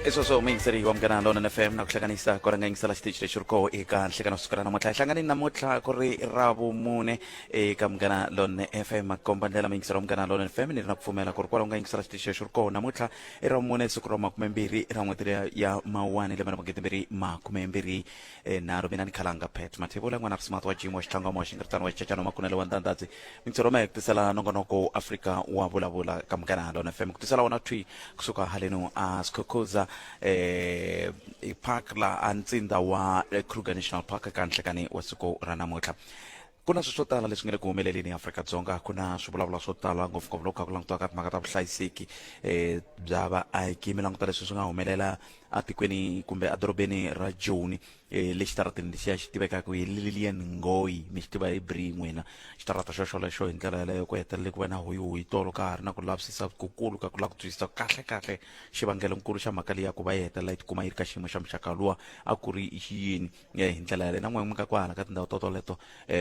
I sweswo muyingiseri wa Munghana Lonene FM, na ku hlanganisa ku ranga yingisela xitichi lexi ri koho eka nhlekano siku ra namuntlha. Hi hlanganini namuntlha ku ri ra vumune eka Munghana Lonene FM, komba ndlela muyingiseri wa Munghana Lonene FM. Ni ri na ku pfumela ku ri kwalaho nga yingisela xitichi lexi ri koho namuntlha i ra vumune, siku ra 20 ra n'hweti leya ya Mawani, lembe ra 2023. Mina ni khalanga Pet Mathebula, n'wana Smart wa Jim wa Xitlhangu wa Moxa Xingiritano wa Xicacano Makunele wa Ndandadzi. Mintirho mehe ku tisela nongonoko Afrika wa Vulavula ka Munghana Lona FM, ku tisela wona thwi kusuka haleno a Skukuza park la a ntsinda wa Kruger National Park. Ka nhlekani wa siku ra namuntlha ku na swilo swo tala leswi nga le ku humeleleni eAfrika-Dzonga. Ku na swivulavula swo tala, ngopfungopfu loko kha ku langutiwa ka timhaka ta vuhlayiseki bya vaaki. Mi languta leswi swi nga humelela atikweni kumbe edorobeni ra Joni, le xitarateni lexiya xi tivekaka hi Lilian Ngoyi, mi xi tiva hi Bri n'wina xitarata xo xolexo. Hi ndlela yaleyo ku hetelele ku va na hoyihoyi tolo, ka ha ri na ku lavisisa kukulu ka ku lava ku twisisa kahle kahle xivangelonkulu xa mhaka leyi ya ku va yi hetelela yi tikuma yi ri ka xiyimo xa muxaka luwa a ku ri yini. Hi ndlela yaleyo na n'we mi nga kwahala ka tindhawu to toleto,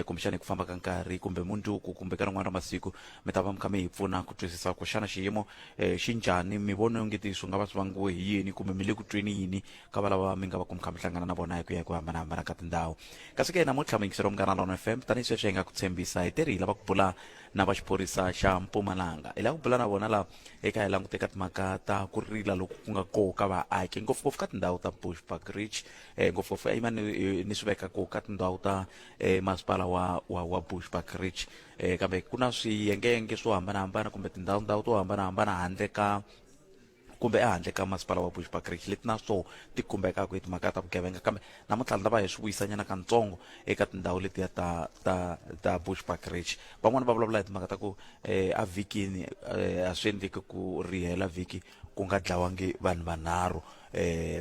kumbexana hi ku famba ka nkarhi kumbe mundzuku kumbe ka rin'wana ra masiku, mi ta va mi kha mi hi pfuna ku twisisa ku xana xiyimo xi njhani, mi vona ongeti swi nga va swi vangiwe hi yini, kumbe mi le ku tweni yini ka va lava mi nga va ku mi kha mi hlangana na vona hi ku ya hi ku hambanahambana ka tindhawu. Kasi ke namuntlha muyingiseri wa Munghana Lona FM, tanihi sweswi hi nga ku tshembisa, hi teri hi lava ku bula na va xiphorisa xa Mpumalanga. Hi lava ku bula na vona laha eka hi langute ka timhaka ta ku rila loku ku nga koho ka vaaki, ngopfungopfu ka tindhawu ta Bushbuckridge, ngopfungopfu ima ni swi veka ku ka tindhawu ta masipala wa Bushbuckridge, kambe ku na swiyengeyenge swo hambanahambana kumbe tindhawu-ndhawu to hambanahambana handle ka kumbe ehandle ka masipala wa Bushbuckridge leti na swo ti khumbekaka hi timhaka ta vugevenga. Kambe namuntlha ni lava hi swi vuyisanyana kantsongo eka tindhawu letiya ta Bushbuckridge. Van'wani va vulavula hi timhaka ta ku a vhikini a swi endleki ku ri hela vhiki ku nga dlawangi vanhu vanharhu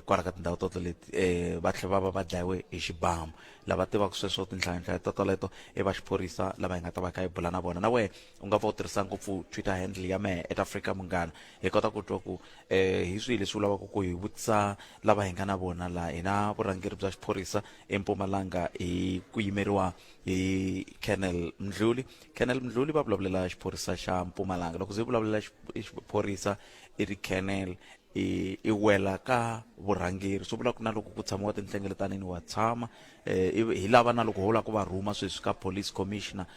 kwala ka tindhawu toto leti, va tlhela va va va dlayiwe hi xibamu. Lava tivaka sweswo tinhlayanhlaya totoleto i va xiphorisa lava hi nga ta va kha hi bula na vona. Na wehe u nga pfa u tirhisa ngopfu Twitter handle ya mehe at Africa Munghana, hi kota ku twa ku hi swihi leswi u lavaka ku hi vutisa lava hi nga na vona laha. Hi na vurhangeri bya xiphorisa eMpumalanga hi ku yimeriwa hi Colonel Mdluli. Colonel Mdluli va vulavulela xiphorisa xa Mpumalanga. Loko ze vulavulela xiphorisa i ri Colonel, i wela ka vurhangeri, swi vula ku na loko ku tshamiwa tinhlengeletanini wa tshama. Hi lava na loko ho lava ku va rhuma sweswi ka police commissioner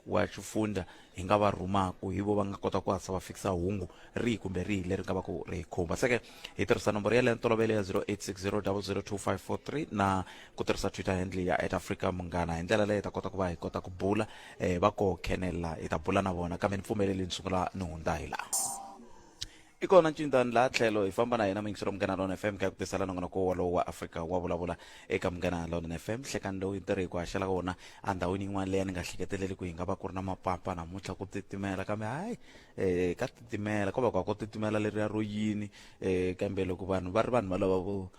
wa xifundza, hi nga va rhumaku hi vo va nga kota ku hatlisa va fikisa hungu rihi kumbe rihi leri nga va ku ri hi khumba. Seke hi tirhisa nomboro yaleyo ntolovelo ya 0860002543 na ku tirhisa Twitter handle ya at Africa Munghana. Hi ndlela leyi hi ta kota ku va hi kota ku bula va koho khenela, hi ta bula na vona. Kambe ni pfumeleli ni sungula ni hundza hi laha i kona ncindani laha tlhelo hi famba na yena muyingiseri wa Munghana Lona FM, ka ku tisela nongonoko wolowo wa Afrika wa Vulavula eka Munghana Lona FM. Hlekani lowu hi ntirho hi ku haxela wona endhawini yin'wana leyi a ni nga hleketeleli ku hi nga va ku ri na mapapa namuntlha ku titimela, kambe hayi, ka titimela ko va ku a ko titimela leriya ro yini, kambe loko vanhu va ri vanhu va lava vo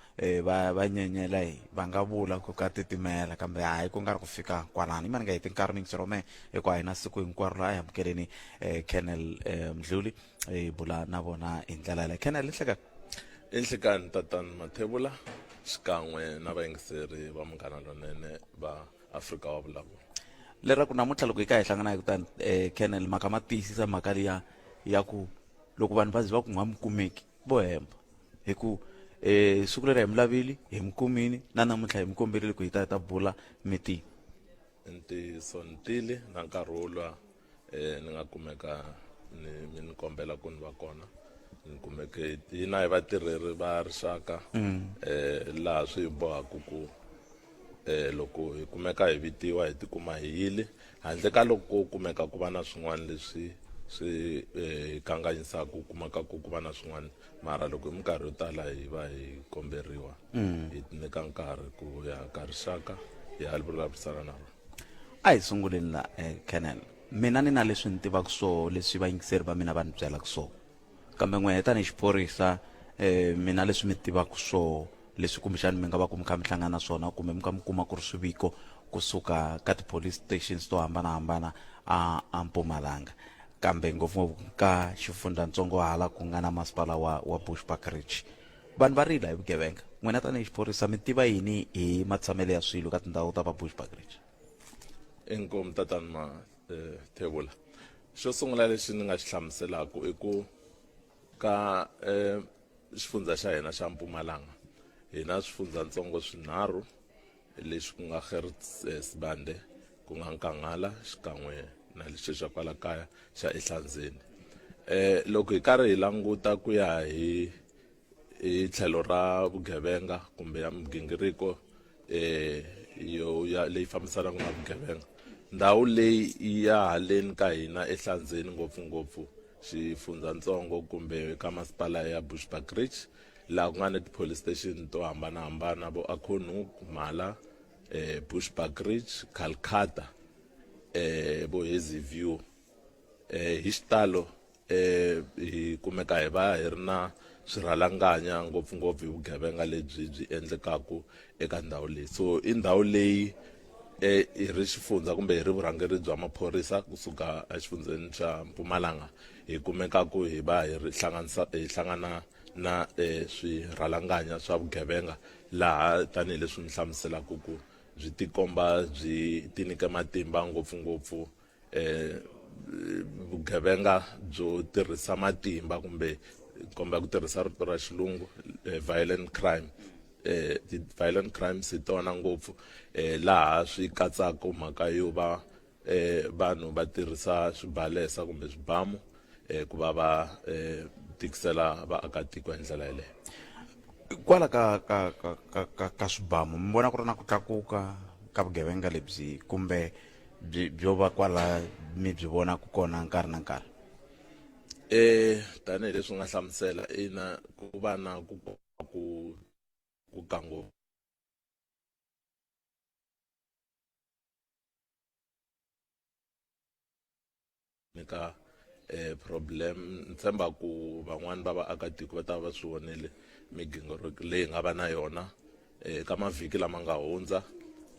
va nyenyela, hi va nga vula ku ka titimela, kambe hayi ku nga ri ku fika kwalano. Imani nga heti nkarhi muyingiseri wa mehe, hikuva a hi na siku hinkwaro laha. A hi amukeleni Colonel Mdluli, hi bula na vona hi ndlela yaleyo. Colonel, nhlekani. I nhlekani tatani Mathebula, xikan'we na vayingiseri va Munghana Lonene va Afrika wa Vulavula. Leraku namuntlha loko hi ka hi hlangana hi kutani, Colonel, mhaka ma tiyisisa mhaka liya ya ku loko vanhu va ze va ku nga mi kumeki vo hemba, hi ku siku leri hi mi lavile hi mi kumini, na namuntlha hi mi komberile ku hi ta hi ta bula mi ti. Ntiyiso ni tile na nkarhi wo lwa ni nga kumeka ni mi ni kombela ku ni va kona, ni kumeke hina hi vatirheri va rixaka, laha swi hi bohaka ku loko hi kumeka hi vitiwa hi tikuma hi yile, handle ka loko ko kumeka ku va na swin'wana leswi swi hi kanganyisaka, ku kumeka ku va na swin'wana. Mara loko hi minkarhi yo tala hi va hi komberiwa, hi nyika nkarhi ku ya ka rixaka hi ya vulavurisana na rona. A hi sunguleni la, Colonel. Mina ni na leswi ni tivaka swoho, leswi vayingiseri va mina va ni byelaka swoho, kambe n'wehe tanihi xiphorisa, mina leswi mi tivaka swoho, leswi kumbexani mi nga va ku mi kha mi hlangana na swona kumbe mi kha mi kuma ku ri swiviko kusuka ka ti-police stations to hambanahambana a Mpumalanga, kambe ngopfungopfu ka xifundzatsongo hala ku nga na masipala wa Bushbuckridge, vanhu va rila hi vugevenga. N'wina tanihi xiphorisa mi tiva yini hi matshamelo ya swilo ka tindhawu ta va Bushbuckridge? Inkomu tatani Mathebula. Xo sungula lexi ni nga xi hlamuselaka i ku ka xifundza xa hina xa Mpumalanga hi na swifundzatsongo swinharhu leswi ku nga Gert eh, Sibande ku nga Nkanghala xikan'we na lexi xa kwala kaya xa Ehlanzeni eh loko hi karhi hi languta ku ya hi hi tlhelo ra vugevenga kumbe ya migingiriko eh yo ya leyi fambisanaka na vugevenga ndhawu leyi ya haleni ka hina ehlanzeni ngopfungopfu xifundzatsongo kumbe ka masipala ya Bushbuckridge laha ku nga ni ti-police station to hambanahambana vo Acornhoek, Mhala eh Bushbuckridge, Calcutta eh vo Hazyview eh hi xitalo eh hi kumeka hi va hi ri na swirhalanganya ngopfungopfu hi vugevenga lebyi byi endlekaku eka ndhawu leyi so i ndhawu leyi eh hi ri xifundza kumbe hi ri vurhangeri bya maphorisa kusuka exifundzheni xa Mpumalanga hi kumekaku hi va hi ri hlanganisa hi hlangana na eh, swirhalanganya swa vugevenga laha tanihileswi mi hlamuselaka ku byi tikomba byi tinike matimba ngopfungopfu eh vugevenga byo tirhisa matimba kumbe komba ku tirhisa rito ra xilungu eh, violent crime eh ti-violent crimes hi tona ngopfu eh laha swi katsaka mhaka yo va eh vanhu va tirhisa swibalesa kumbe swibamu eh ku va va eh tikisela vaakatiko hi ndlela yeleyo kwala ka ka ka ka ka, ka swibamu mi vona ku ri na ku tlakuka ka vugevenga lebyi kumbe byi byo va kwala mi byi vonaka kona nkarhi na nkarhi eh tanihileswi nga hlamusela ina ku va na ku ku ku ka ngopfu nyika eh problem ni tshemba ku van'wani va vaakatiko va ta va swi vonile migingiriko leyi nga va na yona eh ka mavhiki lama nga hundza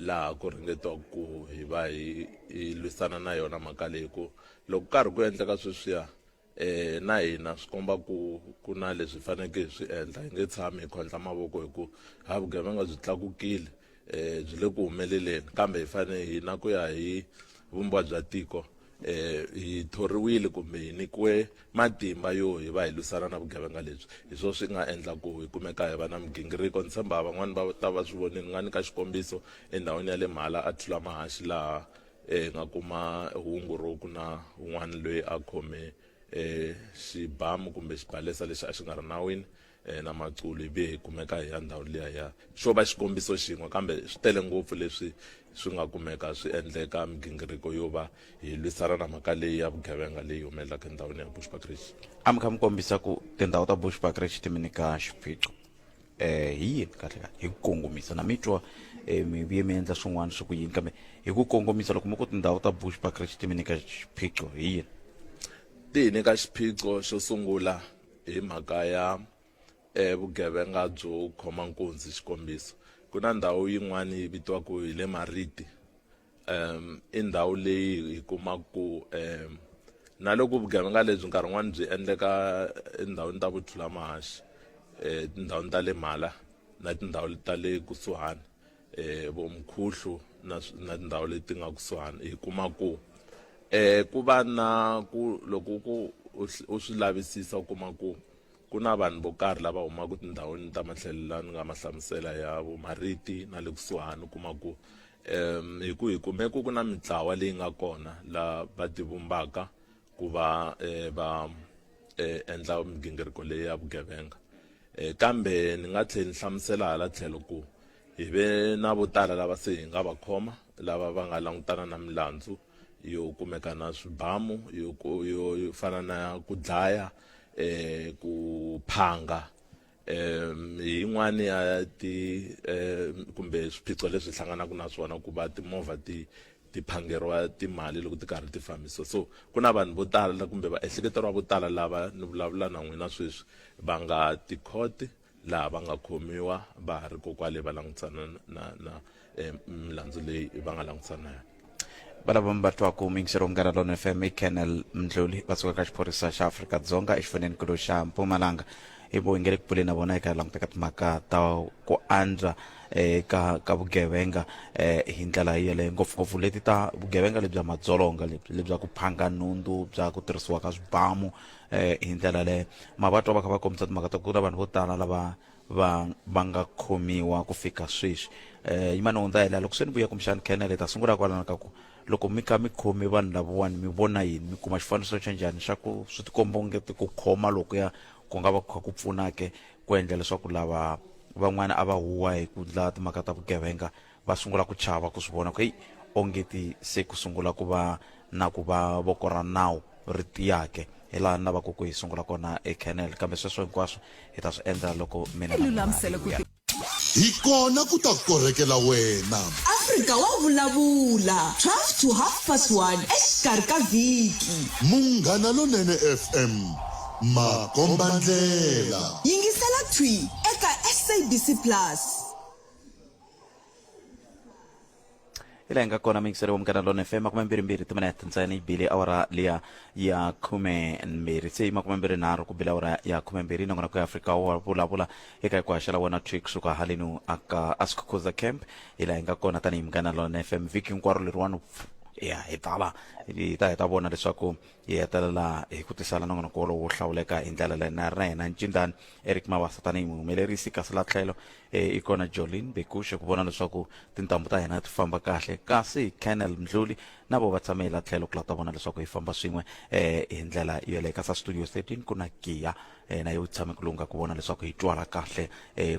laha ku ringetiwa ku hi va hi hi lwisana na yona mhaka leyi ku loko karhi ku endleka sweswiya eh na hina swi komba ku ku na leswi faneleke hi swi endla hi nge tshami hi khondla mavoko hi ku ha vugevenga byi tlakukile eh byi le ku humeleleni kambe hi fanele hina ku ya hi vumbiwa bya tiko eh hi thoriwile kumbe hi nyikiwe matimba yo hi va hi lwisana na vugevenga lebyi hi swo swi nga endla ku hi kumeka hi va na migingiriko ni tshemba van'wani va ta va swi vonile ni nga nyika xikombiso endhawini ya le mhala a thula mahaxi laha eh nga kuma hungu ro ku na un'wana loyi a khome eh xibamu kumbe xibalesa lexi a xi nga ri nawini eh, na maculu hi vuye hi kumeka hi ya ndhawu liya ya xo va xikombiso xin'we kambe swi tele ngopfu leswi swi nga kumeka swi endleka migingiriko yo va hi lwisana na mhaka leyi ya vugevenga leyi humelelaka endhawini ya Bushbuckridge a mi kha mi kombisa ku tindhawu ta Bushbuckridge ti mi nyika xiphiqo eh hi yini kahle kahle hi ku kongomisa na mi twa eh, mi vuye mi endla swin'wana swi ku yini kambe hi ku kongomisa loko mi ku tindhawu ta Bushbuckridge ti mi nyika xiphiqo hi yini ti hi nyika xiphiqo xo sungula hi mhaka ya eh, vugevenga byo khoma nkunzi xikombiso ku na ndhawu yin'wana yi vitiwaka hi le Mariti um i ndhawu leyi hi kumaka ku um na loko vugevenga lebyi nkarhi wun'wani byi endleka etindhawini ta vuthulamahaxi um tindhawini ta le Mhala na tindhawu ta le kusuhani um vo Mkhuhlu na na tindhawu leti nga kusuhani hi kuma ku um ku va na ku loko ku u swi lavisisa u kuma ku ku na vanhu vo karhi lava humaka tindhawini ta matlhelo la ni nga ma hlamusela ya vo Mariti na le kusuhani u kuma ku um hi ku hi kume ku ku na mitlawa leyi nga kona la va tivumbaka ku va eh, va eh, endla migingiriko leyi ya vugevenga eh, kambe ni nga tlhela ni hlamusela hala tlhelo ku hi ve na vo tala lava se hi nga va khoma lava va nga langutana na milandzu yo kumeka na swibamu yo yo fana na ku dlaya eh ku phanga um hi yin'wani ya ti um kumbe swiphiqo leswi hlanganaka na swona ku va timovha ti ti phangeriwa timali loko ti karhi ti fambisiwa so ku na vanhu vo tala kumbe vaehleketeriwa vo tala lava ni vulavula na n'wina sweswi va nga ti-court laha va nga khomiwa va ha ri kokwale va langutisana na na eh, milandzu leyi va nga langutisana na yona valava mi va twaku muyingiseri Munghana Lonene FM i Colonel Mdluli va suka ka xiphorisa xa Afrika-Dzonga exifundzhenikulu xa Mpumalanga. I vo hi nge le ku pfuleni na vona eka languta ka timhaka ta ku andza ka ka vugevenga hi ndlela yeleyo, ngopfungopfu leti ta vugevenga lebya madzolonga lebyi lebya ku phanga nhundzu, bya ku tirhisiwa ka swibamu hi ndlela leyo. Ma va twa va kha va kombisa timhaka ta ku na vanhu vo tala lava va va nga khomiwa ku fika sweswi. Yimani hundza hi laha loko se ni vuya kumbexani Colonel hi ta sungula kwalano ka ku loko mi kha mi khomi vanhu lavawani mi vona yini, mi kuma xifaniso xa njhani xa ku swi tikomba ongeti ku khoma lokuya ku nga va ku kha ku pfuna ke ku endla leswaku lava van'wana a va huwa hi ku ndla timhaka ta vugevenga va sungula ku chava ku swi vona ku heyi ongeti se ku sungula ku va na ku va voko ra nawu ri tiyake. Hi laha ni lavaka ku hi sungula kona e Colonel, kambe sweswo hinkwaswo hi ta swi endla loko mina na n'wina hi vuya. Hi kona ku ta korhekela wena. Afrika wa vulavula, 12 to half past 1 exikarhi ka vhiki. Munghana Lonene FM, makombandlela. Yingisela thwi eka SABC Plus. Hi laha hi nga kona muyingiseri wa Munghana Lona FM, 22 timinete ntsena yi bile awara liya ya 12, se i 23 ku bile awara ya 12. Nongonoko ya Afrika wa vulavula eka hi ku haxela wona thwi kusuka halenu aka Asikhukuza Camp. Hi laha hi nga kona tanihi Munghana Lona FM vhiki hinkwaro leriwani, ya hi tala hi ta hi ta vona leswaku hi hetelela hi ku tisela nongonoko wolowo wo hlawuleka hi ndlela leyi. Na ri na hina Ncindani Eric Mabasa tanihi muhumelerisi, kasi la tlhelo i kona Jolene Bekushe ku vona leswaku tintambu ta hina ti famba kahle, kasi Colonel Mdluli na vo va tshame hi la tlhelo ku la ta vona leswaku hi famba swin'we hi ndlela yoleyo. Kasi a studio 13 ku na Giya na yo tshame ku lungha ku vona leswaku hi twala kahle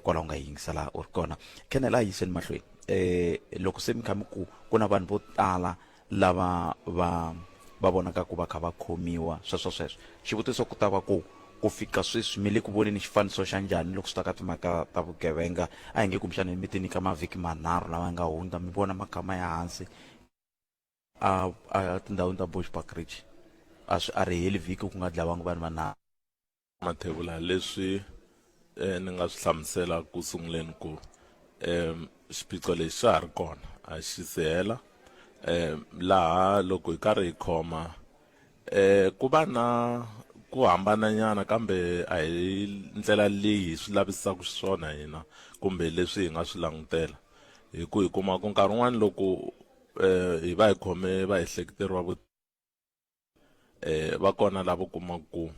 kwalaho nga yingisela u ri kona. Colonel, a yiseni mahlweni loko se mi kha mi ku ku na vanhu vo tala lava va va vonaka ku va kha va khomiwa sweswo sweswo, xivutiso ku ta va ku, ku fika sweswi mi le ku voneni xifaniso xa njhani loko swi ta ka timhaka ta vugevenga? A hi nge kumbexana mi ti nyika mavhiki manharhu lawa ya nga hundza mi vona ma kha ma ya hansi a a tindhawini ta Bushbuckridge, a swi a ri heli vhiki ku nga dlawangi vanhu vanharhu. Mathebula, leswi ni nga swi hlamusela ku sunguleni ku xiphiqo lexi xa ha ri kona a xi si hela. Laha loko hi karhi hi khoma ku va na ku hambananyana kambe a hi ndlela leyi hi swi lavisaka xiswona hina kumbe leswi hi nga swi langutela hi ku hi kuma ku nkarhi wun'wani loko hi va hi khome va ehleketeriwa vo va kona lava kumaka ku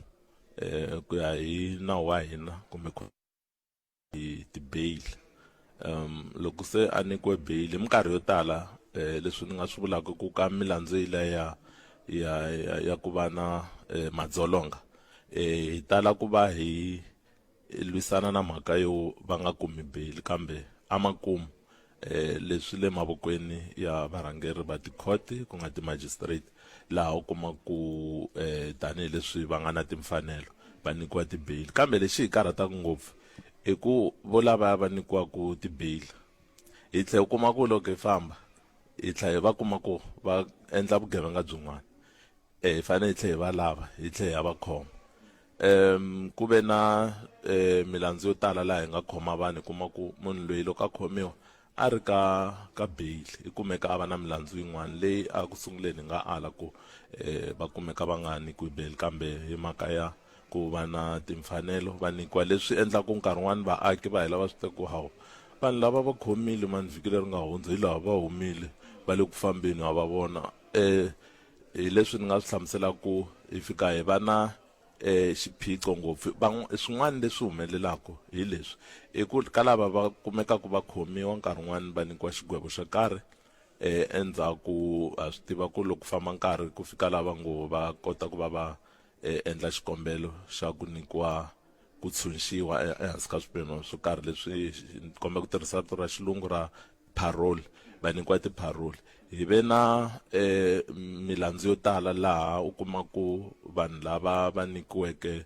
ku ya hi nawu wa hina kumbe hi ti-bail. Loko se a nyikiwe bail hi minkarhi yo tala leswi ni nga swi vulaka ku ka milandzu ya ya ya ya ku va na madzolonga hi tala ku va hi lwisana na mhaka yo va nga kumi bail, kambe emakumu leswi le mavokweni ya varhangeri va tikhoti ku nga ti-magistrate, laha u kuma ku tanihileswi va nga na timfanelo va nyikiwa ti-bail. Kambe lexi hi karhataka ngopfu i ku vo lavaya va nyikiwaka ti-bail hi tlhela u kuma ku loko hi famba hi tlhela hi va kuma ku va endla vugevenga byin'wana. Hi fanele hi tlhela hi va lava hi tlhela hi ya va khoma. Ku ve na milandzu yo tala laha hi nga khoma vanhu hi kuma ku munhu loyi loko a khomiwa a ri ka ka bail i kumeka a va na milandzu yin'wana leyi a ku sunguleni hi nga ala ku va kumeka va nga nyikiwi bail, kambe hi mhaka ya ku va na timfanelo va nyikiwa, leswi endlaku nkarhi wun'wani vaaki va hela va swi tiva ku hawu vanhu lava va khomile mani vhiki leri nga hundza hi lava va humile va le ku fambeni ha va vona. Hi leswi ni nga swi hlamuselaka ku hi fika hi va na xiphiqo ngopfu. Swin'wana leswi humelelaka hi leswi i ku ka lava va kumekaka va khomiwa nkarhi wun'wani va nyikiwa xigwevo xo karhi endzhaku ha swi tiva ku loko ku famba nkarhi ku fika lava ngo va kota ku va va endla xikombelo xa ku nyikiwa ku tshunxiwa ehansi ka swipimelo swo karhi leswi kumbe ku tirhisa rito ra xilungu ra parole, va nyikiwa ti-parole. Hi ve na milandzu yo tala laha u kuma ku vanhu lava va nyikiweke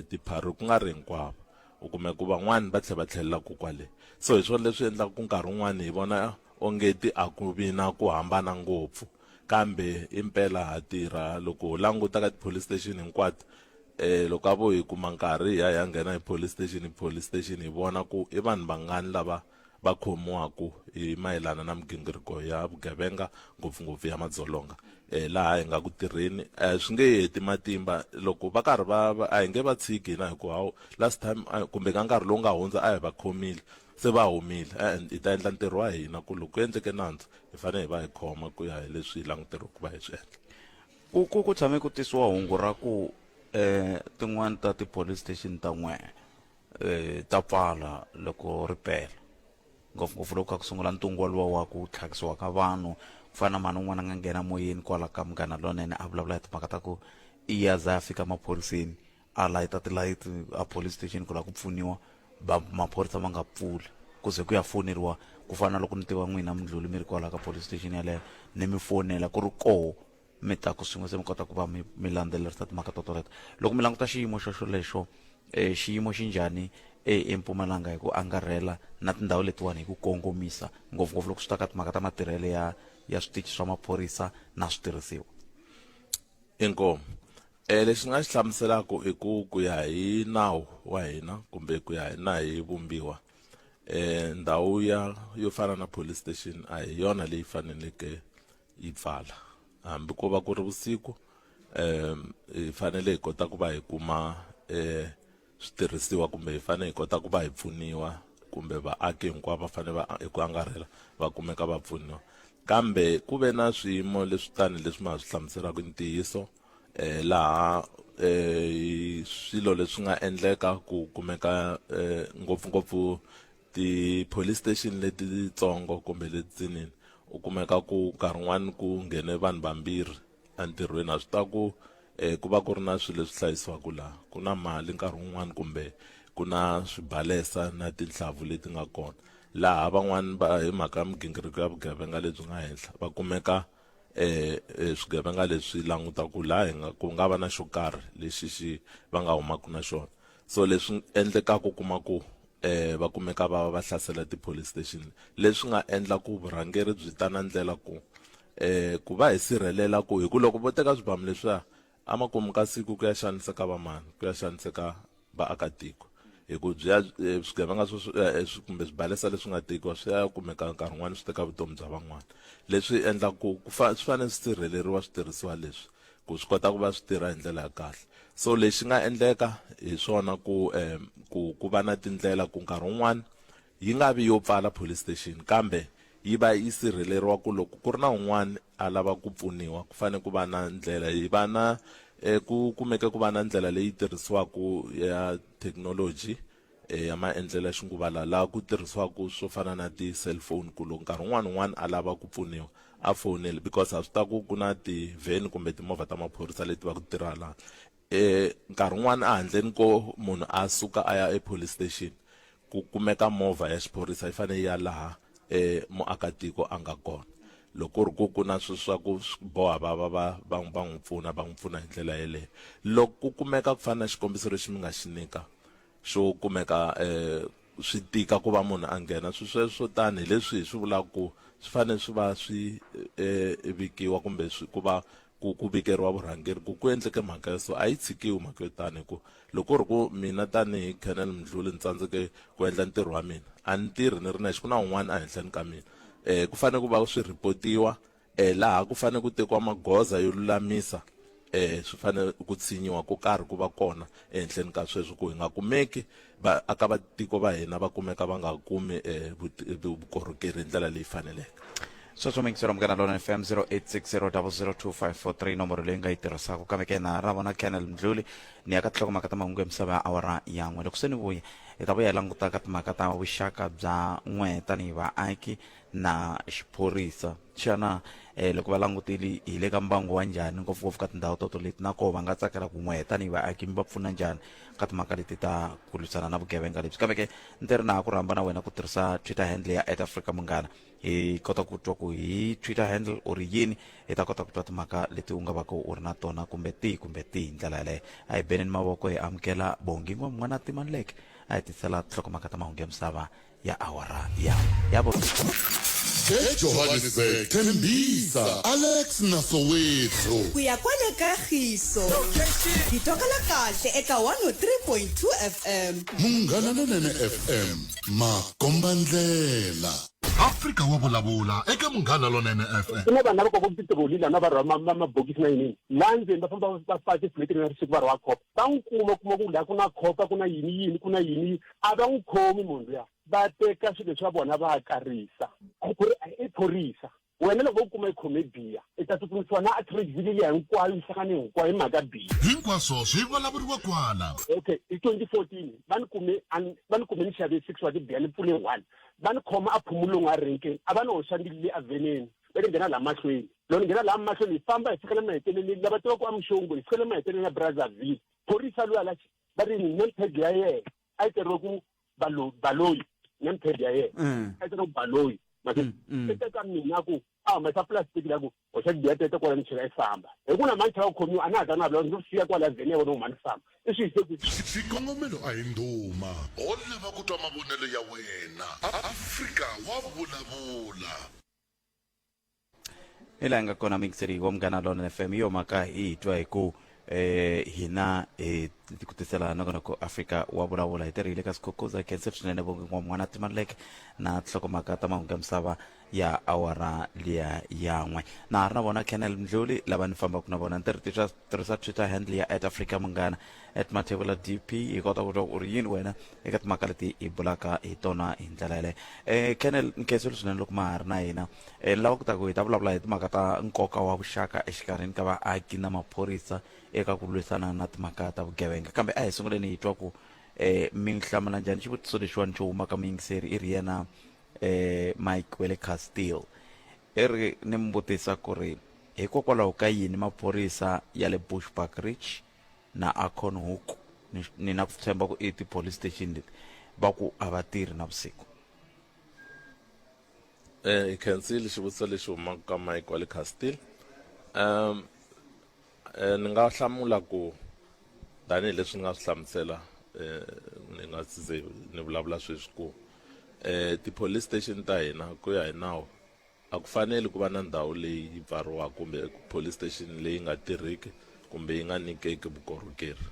ti-parole ku nga ri hinkwavo, u kume ku van'wani va tlhela va tlhelela ko kwale. So hi swona leswi endlaka ku nkarhi wun'wani hi vona ongeti a ku vi na ku hambana ngopfu, kambe impela ha tirha. Loko ho languta ka ti-police station hinkwato loko a vo hi kuma nkarhi hi ya hi ya nghena hi police station hi police station hi vona ku i vanhu vangani lava va khomiwaku hi mayelana na migingiriko ya vugevenga ngopfungopfu ya madzolonga um laha hi nga ku tirheni um swi nge heti matimba loko va karhi va va a hi nge va tshiki hina hi ku hawu last time kumbe ka nkarhi lowu nga hundza a hi va khomile se va humile e-e hi ta endla ntirho wa hina ku loko ku endleke nandzu hi fanele hi va hi khoma ku ya hi leswi hi languteriweke ku va hi swi endla. Ku ku ku tshame ku tisiwa hungu ra ku um tin'wani ta ti-police station ta n'we um ta pfala loko ri pela ngopfungopfu loko kha ku sungula ntungu walowo wa ku tlhakisiwa ka vanhu ku fana na mhani un'wana a nga nghena moyeni kwala ka Munghana Lonene a vulavula hi timhaka ta ku i ya za a fika maphoriseni a layita tilayiti a police station ku lava ku pfuniwa va maphorisa ma nga pfuli ku ze ku ya foneriwa ku fana na loko ni tiva n'wina Mdluli mi ri kwala ka police station yaleyo ni mi fonela ku ri koho mi ta ku swin'we se mi kota ku va mi mi landzelerisa timhaka to toleto loko mi languta xiyimo xo xolexo um xiyimo xi njhani eMpumalanga hi ku angarhela na tindhawu letiwani hi ku kongomisa ngopfungopfu loko swi ta ka timhaka ta matirhelo ya ya switichi swa maphorisa na switirhisiwa. Inkomu. E lexi ni nga xi hlamuselaka i ku ku ya hi nawu wa hina kumbe ku ya hi na hi vumbiwa eh ndhawu ya yo fana na police station a hi yona leyi faneleke yi pfala hambi ko va ku ri vusiku um hi fanele hi kota ku va hi kuma eh switirhisiwa kumbe hi fanele hi kota ku va hi pfuniwa kumbe vaaki hinkwavo va fanele va hi ku angarhela va kumeka va pfuniwa kambe ku ve na swiyimo leswi tani leswi ma swi hlamuselaka ntiyiso eh laha eh swilo leswi nga endleka ku kumeka eh ngopfungopfu ti-police station letitsongo kumbe letitsinini u kumeka ku nkarhi wun'wani ku nghene vanhu vambirhi entirhweni ha swi tiva ku um ku va ku ri na swilo leswi hlayisiwaka laha ku na mali nkarhi wun'wani kumbe ku na swibalesa na tinhlavu leti nga kona laha van'wani va hi mhaka ya migingiriko ya vugevenga lebyi nga henhla va kumeka um swigevenga leswi languta ku laha hi nga ku nga va na xo karhi lexi xi va nga humaka na xona so leswi endlekaka u kuma ku eh va kumeka va va hlasela ti-police station leswi nga endla ku vurhangeri byi ta na ndlela ku eh ku va hi sirhelela ku hi ku loko vo teka swibamu leswiya amakumu ka siku ku ya xaniseka vamani ku ya xaniseka vaakatiko hi ku byi ya eh, swigevenga eh, eh, kumbe swibalesa leswi nga tekiwa swi ya kumeka nkarhi wun'wani swi teka vutomi bya van'wana leswi endla ku swi fanele swi sirheleriwa switirhisiwa leswi ku swi kota ku va swi tirha hi ndlela ya kahle so lexi nga endleka hi swona ku um ku ku va na tindlela ku nkarhi wun'wani yi nga vi yo pfala police station kambe yi va yi sirheleriwa ku loko ku ri na un'wana a lava ku pfuniwa ku fanele ku va na ndlela yi va na eh, ku kumeke ku va na ndlela leyi tirhisiwaka ya thekinoloji eh, ya maendlelo ya xinguvalawa laha ku tirhisiwaka swo fana na ti-cellphone ku loko nkarhi wun'wana wun'wana a lava ku pfuniwa a fowuneli because ha swi tiva ku ku na ti-van kumbe timovha ta maphorisa leti va ku tirha laha eh nkarhi wun'wana a handleni ko munhu a suka a ya epolice station ku kumeka movha ya xiphorisa yi fanele yi ya laha eh muakatiko a nga kona loko ku ri ku ku na swilo swa ku swi boha va va va va va n'wi pfuna va n'wi pfuna hi ndlela yeleyo loko ku kumeka ku fana na xikombiso lexi mi nga xi nyika xo kumeka eh swi tika ku va munhu a nghena swi sweswo tani hi leswi hi swi vulaka ku swi fanele swi va swi eh, vikiwa kumbe swi ku va ku ku vikeriwa vurhangeri ku ku endleke mhaka ya so a yi tshikiwi mhaka yo tani hi ku loko ku ri ku mina tanihi Colonel Mdluli ni tsandzeke ku endla ntirho wa mina a ni tirhi ni ri nexe ku na un'wana ehenhleni ka mina um ku fanele ku va swi report-iwa um laha ku fanele ku tekiwa magoza yo lulamisa um swi fanele ku tshinyiwa ko karhi ku va kona ehenhleni ka sweswo ku hi nga kumeki vaaka va tiko va hina va kumeka va nga kumi um vukorhokeri hi ndlela leyi faneleke. Sweswo muyingiseri wa Munghana Lonene FM 0860002543 nomboro leyi nga yi tirhisaka kambe ke na ra vona Colonel Mdluli ni ya ka tinhlokomhaka ta mahungu ya misava ya awara ya n'we loko se ni vuya hi ta vuya hi languta ka timhaka ta vuxaka bya n'we tanihi vaaki na xiphorisa xana eh, loko va langutile hi le ka mbangu wa njhani ngopfungopfu ka tindhawu toto leti na koho va nga tsakela ku n'we tanihi vaaki mi va pfuna njhani ka timhaka leti ta ku lwisana na vugevenga lebyi kambe ke ni ri na ku rhamba na wena ku tirhisa twitter handle ya at africa munghana hi kota ku twa ku hi twitter handle u ri yini hi ta kota ku twa timhaka leti u nga va ku u ri na tona kumbe tihi kumbe tihi hi ndlela yaleyo a hi beneni mavoko hi amukela bongi n'wana timanileke a hi tisela tinhlokomhaka ta mahungu ya misava ya awara ya ya vo EJohannesburg, Tembisa, Alex na Soweto. Ku ya kwale ka Giso. Hi twakala kahle eka 103.2 FM. Munghana Lonene FM, makombandlela. Afrika wa vulavula eka Munghana Lonene FM. Ku na vanhu lava kokaku titiroli lana va rhwala mabokisi na yiniyini laha ndzeni va famba va faka ti na siku va rhwala khopa va n'wi kuma kuma ku laha ku na khopa ku na yini yini ku na yini a va n'wi khomi munhu luya va teka swilo swa vona va karisa ku ri i phorisa wena loko u kuma i khome biya i ta tsutsumisiwa na atrexili liya hinkwayo yi hlangane hinkwayo hi mhaka biya Hinkwaswo swi vulavuriwa kwala. Okay hi 2014 va ni kume va ni kume ni xave six wa tibiya ni pfule one va ni khoma a phumulong a renkeni a va ni hoxa mbilu le aveneni va ni nghena laha mahlweni loko ni nghena laha mahlweni hi famba hi fika le maheteleleni lava tivaka amuxongo hi fika le maheteleleni ya Brazzaville phorisa luya la va ri name tag ya yena a yi tsariwe ku baloyi name tag ya yena mm. a yi tsariwe ku baloyi mase mm, mm. i teka mina ku a humesa plastic la ku hoxa tibiya tete kwala ni chela i famba hi ku na mani chava ku khomiwa a na ha ta na vulavula ndzi siya kwala vhene ya vona ku mhani famba i swi yise ku Xikongomelo a hi ndhuma ho lava ku twa mavonelo ya wena. Afrika wa vulavula. Hi laha nga kona mixeri wa Munghana Lonene FM hi yo mhaka hi twa hi ku eh hina hi ku tisela nongonoko Afrika wa vulavula hi tirhile ka Sikhukhuza khense swinene vonge n'wana Timaleke na tinhlokomhaka ta mahungu ya misava ya awara liya yan'we na ha ri na vona Colonel Mdluli lava ni fambaka na vona ni tirhisa tirhisa Twitter handle ya at Africa Munghana at Mathebula DP hi kota ku twa ku ri yini wena eka timhaka leti hi bulaka hi tona hi ndlela yaleyo eh Colonel nkhenselo swinene loko ma ha ri na hina eh ni lava ku ta ku hi ta vulavula hi timhaka ta nkoka wa vuxaka exikarhini ka vaaki na maphorisa eka ku lwisana na timhaka ta vugevenga kambe a hi sunguleni hi twa ku eh mi hlamula njhani xivutiso lexiwani xo huma ka muyingiseri i ri yena eh Mike wele Castile i ri ni mi vutisa ku ri hikokwalaho ka yini maphorisa ya le Bushbuckridge na Acornhoek ni, ni na ku tshemba ku i ti-police station leti va ku a va tirhi navusiku. Eh, hi khensile xivutiso lexi humaka ka Mike wa le Castile. Um eh, ni nga hlamula ku tanihileswi ni nga swi hlamusela eh, ni nga ze ni vulavula sweswi ku eh, ti-police station ta hina ku ya hi nawu a ku faneli ku va na ndhawu leyi yi pfariwaka kumbe police station leyi nga tirhiki kumbe yi nga nyikeki vukorhokeri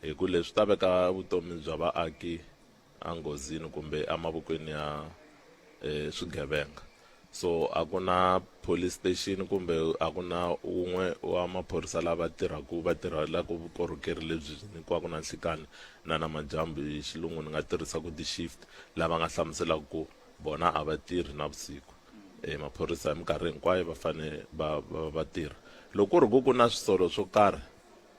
hi ku leswi ta veka vutomi bya vaaki enghozini kumbe emavokweni ya eh, swigevenga so a ku na police station kumbe a ku na wun'we wa maphorisa lava tirhaka va tirhelaka vukorhokeri lebyi nyikiwaka na nhlikani na namadyambu hi xilungu ni nga tirhisa ku ti-shift lava nga hlamuselaka ku vona a va tirhi navusiku e maphorisa hi minkarhi hinkwayo va fane va va va tirha loko ku ri ku ku na swisolo swo karhi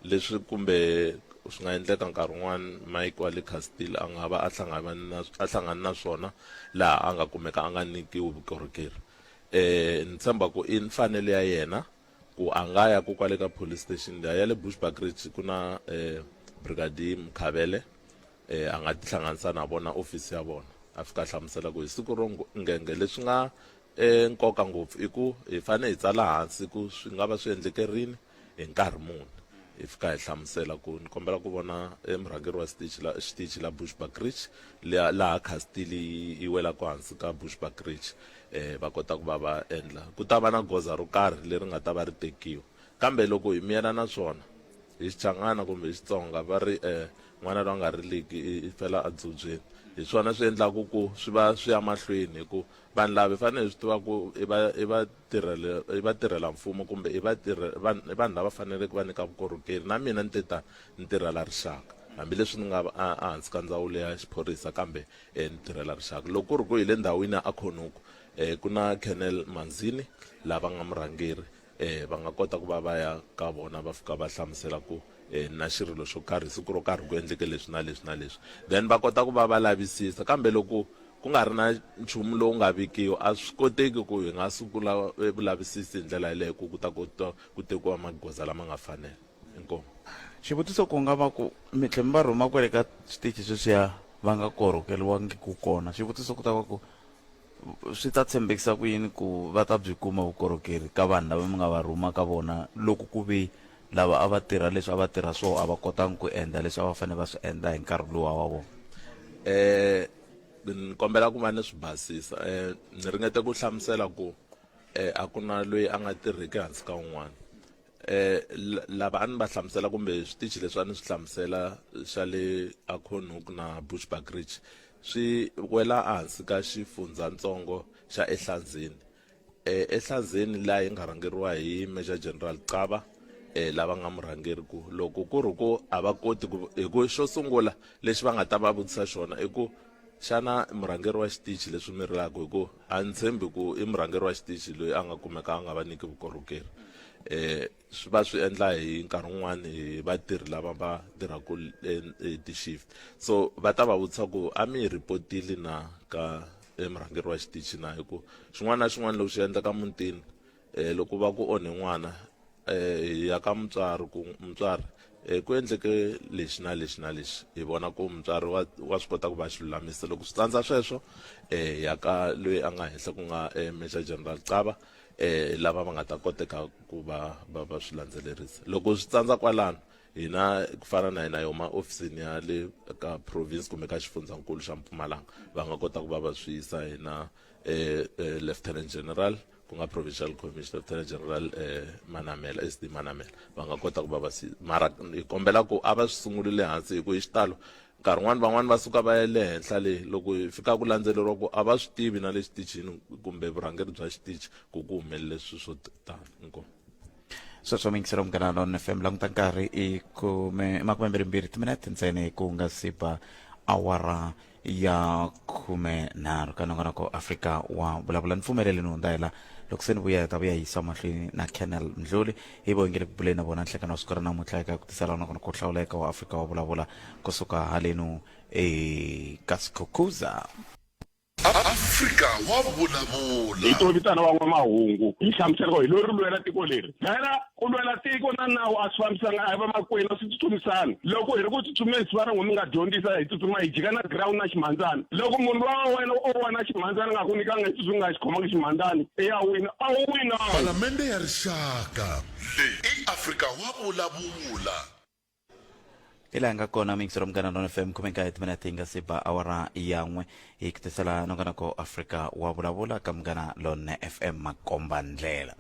leswi kumbe swi nga endleka nkarhi wun'wana Mike wa le Castile a nga va a hlangana na a hlangana na swona laha a nga kumeka a nga nyikiwi vukorhokeri eh ni tshemba ku i mfanelo ya yena ku a nga ya ku kwale ka police station liya ya le Bushbuckridge ku na eh Brigadier Mkhabele eh a nga tihlanganisa na vona office ya vona a fika a hlamusela ku hi siku ro ngenge leswi nga eh nkoka ngopfu i ku hi fanele hi tsala hansi ku swi nga va swi endleke rini hi nkarhi muni hi fika hi hlamusela ku ni kombela ku vona e murhangeri wa xitichi la xitichi la Bushbuckridge laha Castile yi welaka hansi ka Bushbuckridge eh va kota ku va va endla ku ta va na goza ro karhi leri nga ta va ri tekiwa kambe loko hi miyela na swona hi Xichangana kumbe hi Xitsonga va ri eh n'wana loyi a nga riliki i fela a dzobyeni hi swona swi endlaka ku swi va swi ya mahlweni hi ku vanhu lava hi fanele hi swi tiva ku i va i va tirhele i vatirhela mfumo kumbe i vatirhe i vanhu lava faneleke va nyika vukorhokeri na mina ni te ta ni tirhela rixaka hambileswi ni nga ehansi ka ndzawulo ya xiphorisa kambe ni tirhela rixaka loko ku ri ku hi le ndhawini ya Acornhoek ku na Colonel Manzini lava nga murhangeri eh va nga kota ku va va ya ka vona va fika va hlamusela ku eh na xirilo xo karhi siku ro karhi ku endleke leswi na leswi na leswi then va kota ku va va lavisisa kambe loko ku nga ri na nchumu lowu nga vikiwa a swi koteki ku hi nga sungula eh, vulavisisi hi ndlela yeleyo ku ku ta kota ku tekiwa magoza lama nga fanela inkomu xivutiso ku nga va ku mi tlhe mi va rhuma kwale ka switichi sweswiya va nga korhokeriwangiku kona xivutiso ku ta va ku swi ta tshembekisa ku yini ku va ta byi kuma vukorhokeri ka vanhu lava mi nga va rhuma ka vona loko ku ve lava a va tirha leswi a va tirha swoho a va kotangi ku endla leswi a va fanele va swi endla hi nkarhi luwa wa vona? Eh Ni kombela ku va ni swi basisa um ni ringete ku hlamusela ku um a ku na loyi a nga tirhiki hansi ka un'wana um lava a ni va hlamusela kumbe switichi leswi a ni swi hlamusela xa le Acornhoek na Bushbuckridge swi wela ehansi ka xifundzatsongo xa Ehlanzeni Ehlanzeni laha yi nga rhangeriwa hi Major General Xaba lava nga murhangeri ku loko ku ri ku a va koti ku hi ku xo sungula lexi va nga ta va vutisa xona i ku xana murhangeri wa xitichi leswi mi rilaka hi ku a ni tshembi ku i murhangeri wa xitichi loyi a nga kumeka a nga va nyiki vukorhokeri um swi va swi endla hi nkarhi wun'wani hi vatirhi lava va tirhaka ti-shift so va ta va vutisa ku a mi yi ripotile na ka murhangeri wa xitichi na hi ku xin'wana na xin'wana loko xi endleka mutini um loko va ku onhe n'wana um hi ya ka mutswari ku mutswari um ku endleke lexi na lexi na lexi hi vona ku mutswari wa wa swi kota ku va xi lulamisa loko swi tsandza sweswo um hi ya ka loyi a nga henhla ku nga Major General Xaba um lava va nga ta koteka ku va va va swi landzelerisa loko swi tsandza kwalano hina ku fana na hina hi huma ofisini ya le ka province kumbe ka xifundzankulu xa Mpumalanga va nga kota ku va va swi yisa hina eh, eh, lieutenant general ku nga provincial commissioner lieutenant general eh, Manamela SD Manamela va nga kota ku va va swi mara hi kombela ku a va swi sungulile hansi hi ku hi xitalo nkarhi wun'wani van'wani va suka va ya le henhla le loko hi fika ku landzeleriwa ku a va swi tivi na le xitichini kumbe vurhangeri bya xitichi ku ku humelele swilo swo tano inkomu Sweswo muyingiseri wa Munghana Lonene FM, languta nkarhi i khume makumembirhimbirhi timinete ntsena ku nga si ba awara ya 13 ka nongonoko Afrika wa vulavula. Ni pfumeleli ni hundzahela loko se ni vuya hi ta vuya hi yisa mahlweni na Colonel Mdluli hi vo ngele ku buleni na vona nhlekani wa siku ra namuntlha eka ku tisela nongonoko wo hlawuleka wa Afrika wa vulavula kusuka halenu eka Skukuza. Afrika wa vulavula. Hi to vitana van'wamahungu hi hlamusela ku hi lo ri lwela tiko leri. Phela ku lwela tiko na nawu a swi fambisana, a hi vamakwenu, a swi tsutsumisani. Loko hi ri ku tsutsumeni siva ra n'wina mi nga dyondzisa hi tsutsuma hi jika na ground na ximhandzana. Loko munhu luwa wa wena o wa na ximhandzana a nga ku nyikanga hi tsutsumi nga xi khomangi ximhandzani i ya wina, a wu winangi. Palamende ya Rixaka. Leyi i Afrika wa vulavula. Hi laha nga kona miyingiselo Munghana Lona FM, 19 timinete yi nga si ba awara ya n'we, hi ku tisela nongonoko Afrika wa vulavula ka Munghana Lone FM makomba ndlela.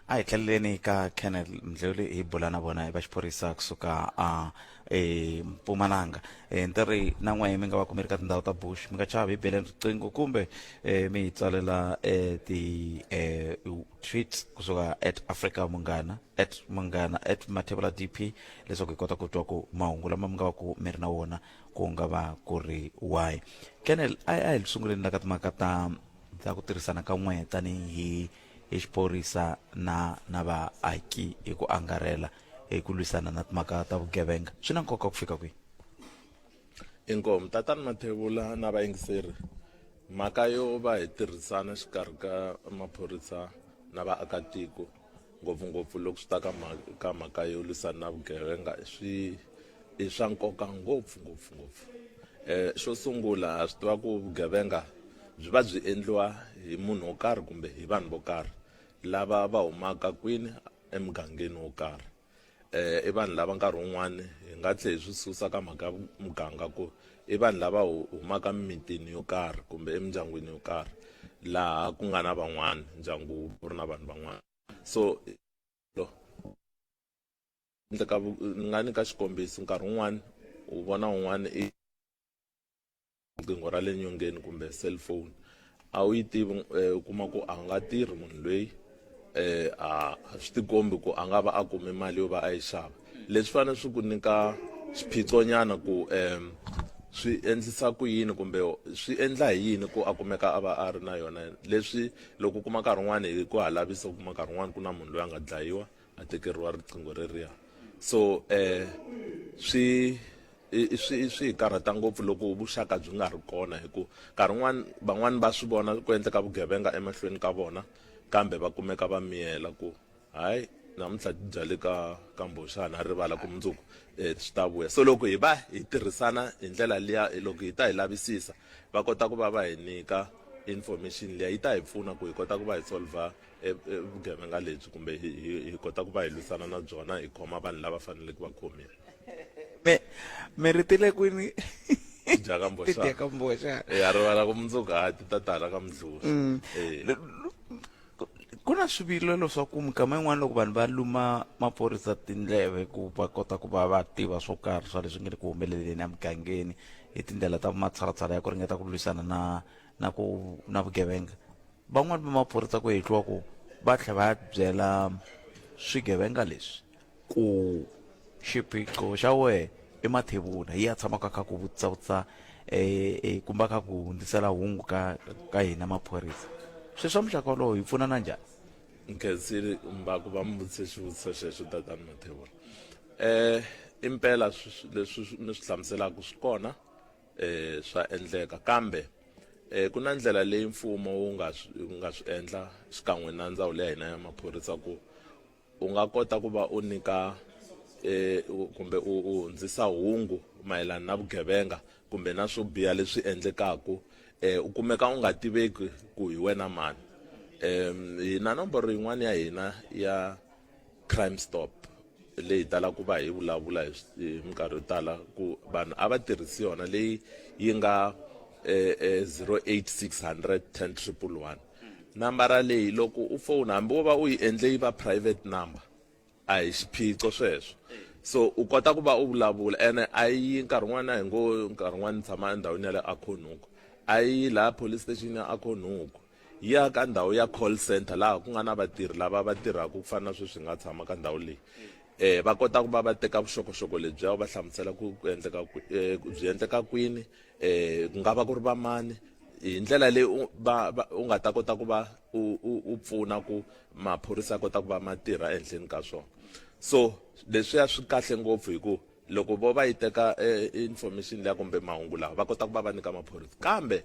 A hi tlheleleni ka Colonel Mdluli hi bula na vona va xiphorisa kusuka a e Mpumalanga. E, ni ri na n'we mi nga va kumeri ka tindhawu ta Bush, mi nga chavi, hi beleni riqingho kumbe e, mi hi tsalela e, ti e, tweets kusuka at Africa Munghana, at Munghana, at Mathebula DP, leswaku hi kota ku twa ku mahungu lama mi nga va ku mi ri na wona ku nga va ku ri wahi. Colonel, a a hi sunguleni la ka timhaka ta ta ku tirhisana ka n'we tanihi hi xiphorisa na na vaaki hi ku angarhela hi ku lwisana na timhaka ta vugevenga, swi na nkoka ku fika kwihi? Inkomu tatani Mathebula na vayingiseri, mhaka yo va hi tirhisana xikarhi ka maphorisa na vaakatiko ngopfungopfu loko swi ta ka ka mhaka yo lwisana na vugevenga swi i swa nkoka ngopfu ngopfu ngopfu. Xo sungula ha swi tiva ku vugevenga byi va byi endliwa hi munhu wo karhi kumbe hi vanhu vo karhi lava va humaka kwini emugangeni wo karhi. I vanhu lava nkarhi wun'wani hi nga tlhe hi swi susa ka mhaka ya muganga ku i vanhu lava humaka mimitini yo karhi kumbe emindyangwini yo karhi laha ku nga na van'wana ndyangu wu ri na vanhu van'wana so endleka ni nga nyika xikombiso nkarhi wun'wani u vona un'wana i riqingho ra le nyongeni kumbe cellphone a wu yi tivi u kuma ku a nga tirhi munhu loyi a swi tikombi ku a nga va a kume mali yo va a yi xava leswi fanele swi ku nyika xiphiqo nyana ku swi endlisa ku yini kumbe swi endla hi yini ku a kumeka a va a ri na yona leswi loko u kuma nkarhi wun'wani hi ku ha lavisa u kuma nkarhi wun'wani ku na munhu loyi a nga dlayiwa a tekeriwa riqingho reriya so swi swi swi hi karhata ngopfu loko vuxaka byi nga ri kona hi ku nkarhi wun'wani van'wani va swi vona ku endleka vugevenga emahlweni ka vona kambe va kumeka va miyela ku hayi namuntlha ti byale ka ka mboxana rivala ku mundzuku swi ta vuya so loko hi va hi tirhisana hi ndlela liya loko hi ta hi lavisisa va kota ku va va hi nyika information liya yi ta hi pfuna ku hi kota ku va hi solver vugevenga lebyi kumbe hi kota ku va hi lwisana na byona hi khoma vanhu lava faneleke va khomiwa. Me mi ri tile kwini? Ti dyaka Ti mboxana. dyaka mboxana. Eh, a rivala ku mundzuku ha ti ta tala ka mudluli Eh. Ku na swivilelo swa ku minkama yin'wana loko vanhu va luma maphorisa tindleve ku va kota ku va va tiva swo karhi swa leswi nge le ku humeleleni emugangeni hi tindlela ta matshalatshala ya ku ringeta ku lwisana na na ku na vugevenga van'wani va maphorisa ku hehliwa ku va tlhela va ya byela swigevenga leswi ku xiphiqo xa wehe i Mathebula hi ya tshamaka a kha ku vutisa vutisa eh, kumbe a kha ku hundzisela hungu ka ka hina maphorisa sweswi swa muxaka wolowo hi pfunana njhani nkhensile mbaku va mi vutise xivutiso xexo tatani Mathebula eh impela leswi mi swi hlamuselaka swi kona eh swa endleka kambe eh ku na ndlela leyi mfumo wu nga wu nga swi endla xikan'we na ndzawulo ya hina ya maphorisa ku U nga kota ku va u nyika kumbe u hundzisa hungu mayelana na vugevenga kumbe na swo biha leswi endlekaku u kumeka u nga tiveki ku hi wena mani. Hi na nomboro yin'wana ya hina ya crime stop leyi talaka ku va hi vulavula hi minkarhi yo tala ku vanhu a va tirhisi yona leyi yi nga 08600 10 111. Nambara leyi loko u fona hambi wo va u yi endle yi va private number a hi xiphiqo sweswo so u kota ku va u vulavula ene a yi nkarhi wun'wana a hi ngo nkarhi wun'wana ni tshama endhawini ya le Acornhoek a yi laha police station ya Acornhoek yi ya ka ndhawu ya call center laha ku nga na vatirhi lava va tirhaka ku fana na sweswi hi nga tshama ka ndhawu leyi eh va kota ku va va teka vuxokoxoko lebyiya va hlamusela ku ku endleka byi endleka kwini eh ku nga va ku ri vamani hi ndlela leyi u va u nga ta kota ku va u u pfuna ku maphorisa ya kota ku va ma tirha ehenhleni ka swona so leswiya swi kahle ngopfu hi ku loko vo va yi teka eh, information liya kumbe mahungu lawa va kota ku va va nyika maphorisa kambe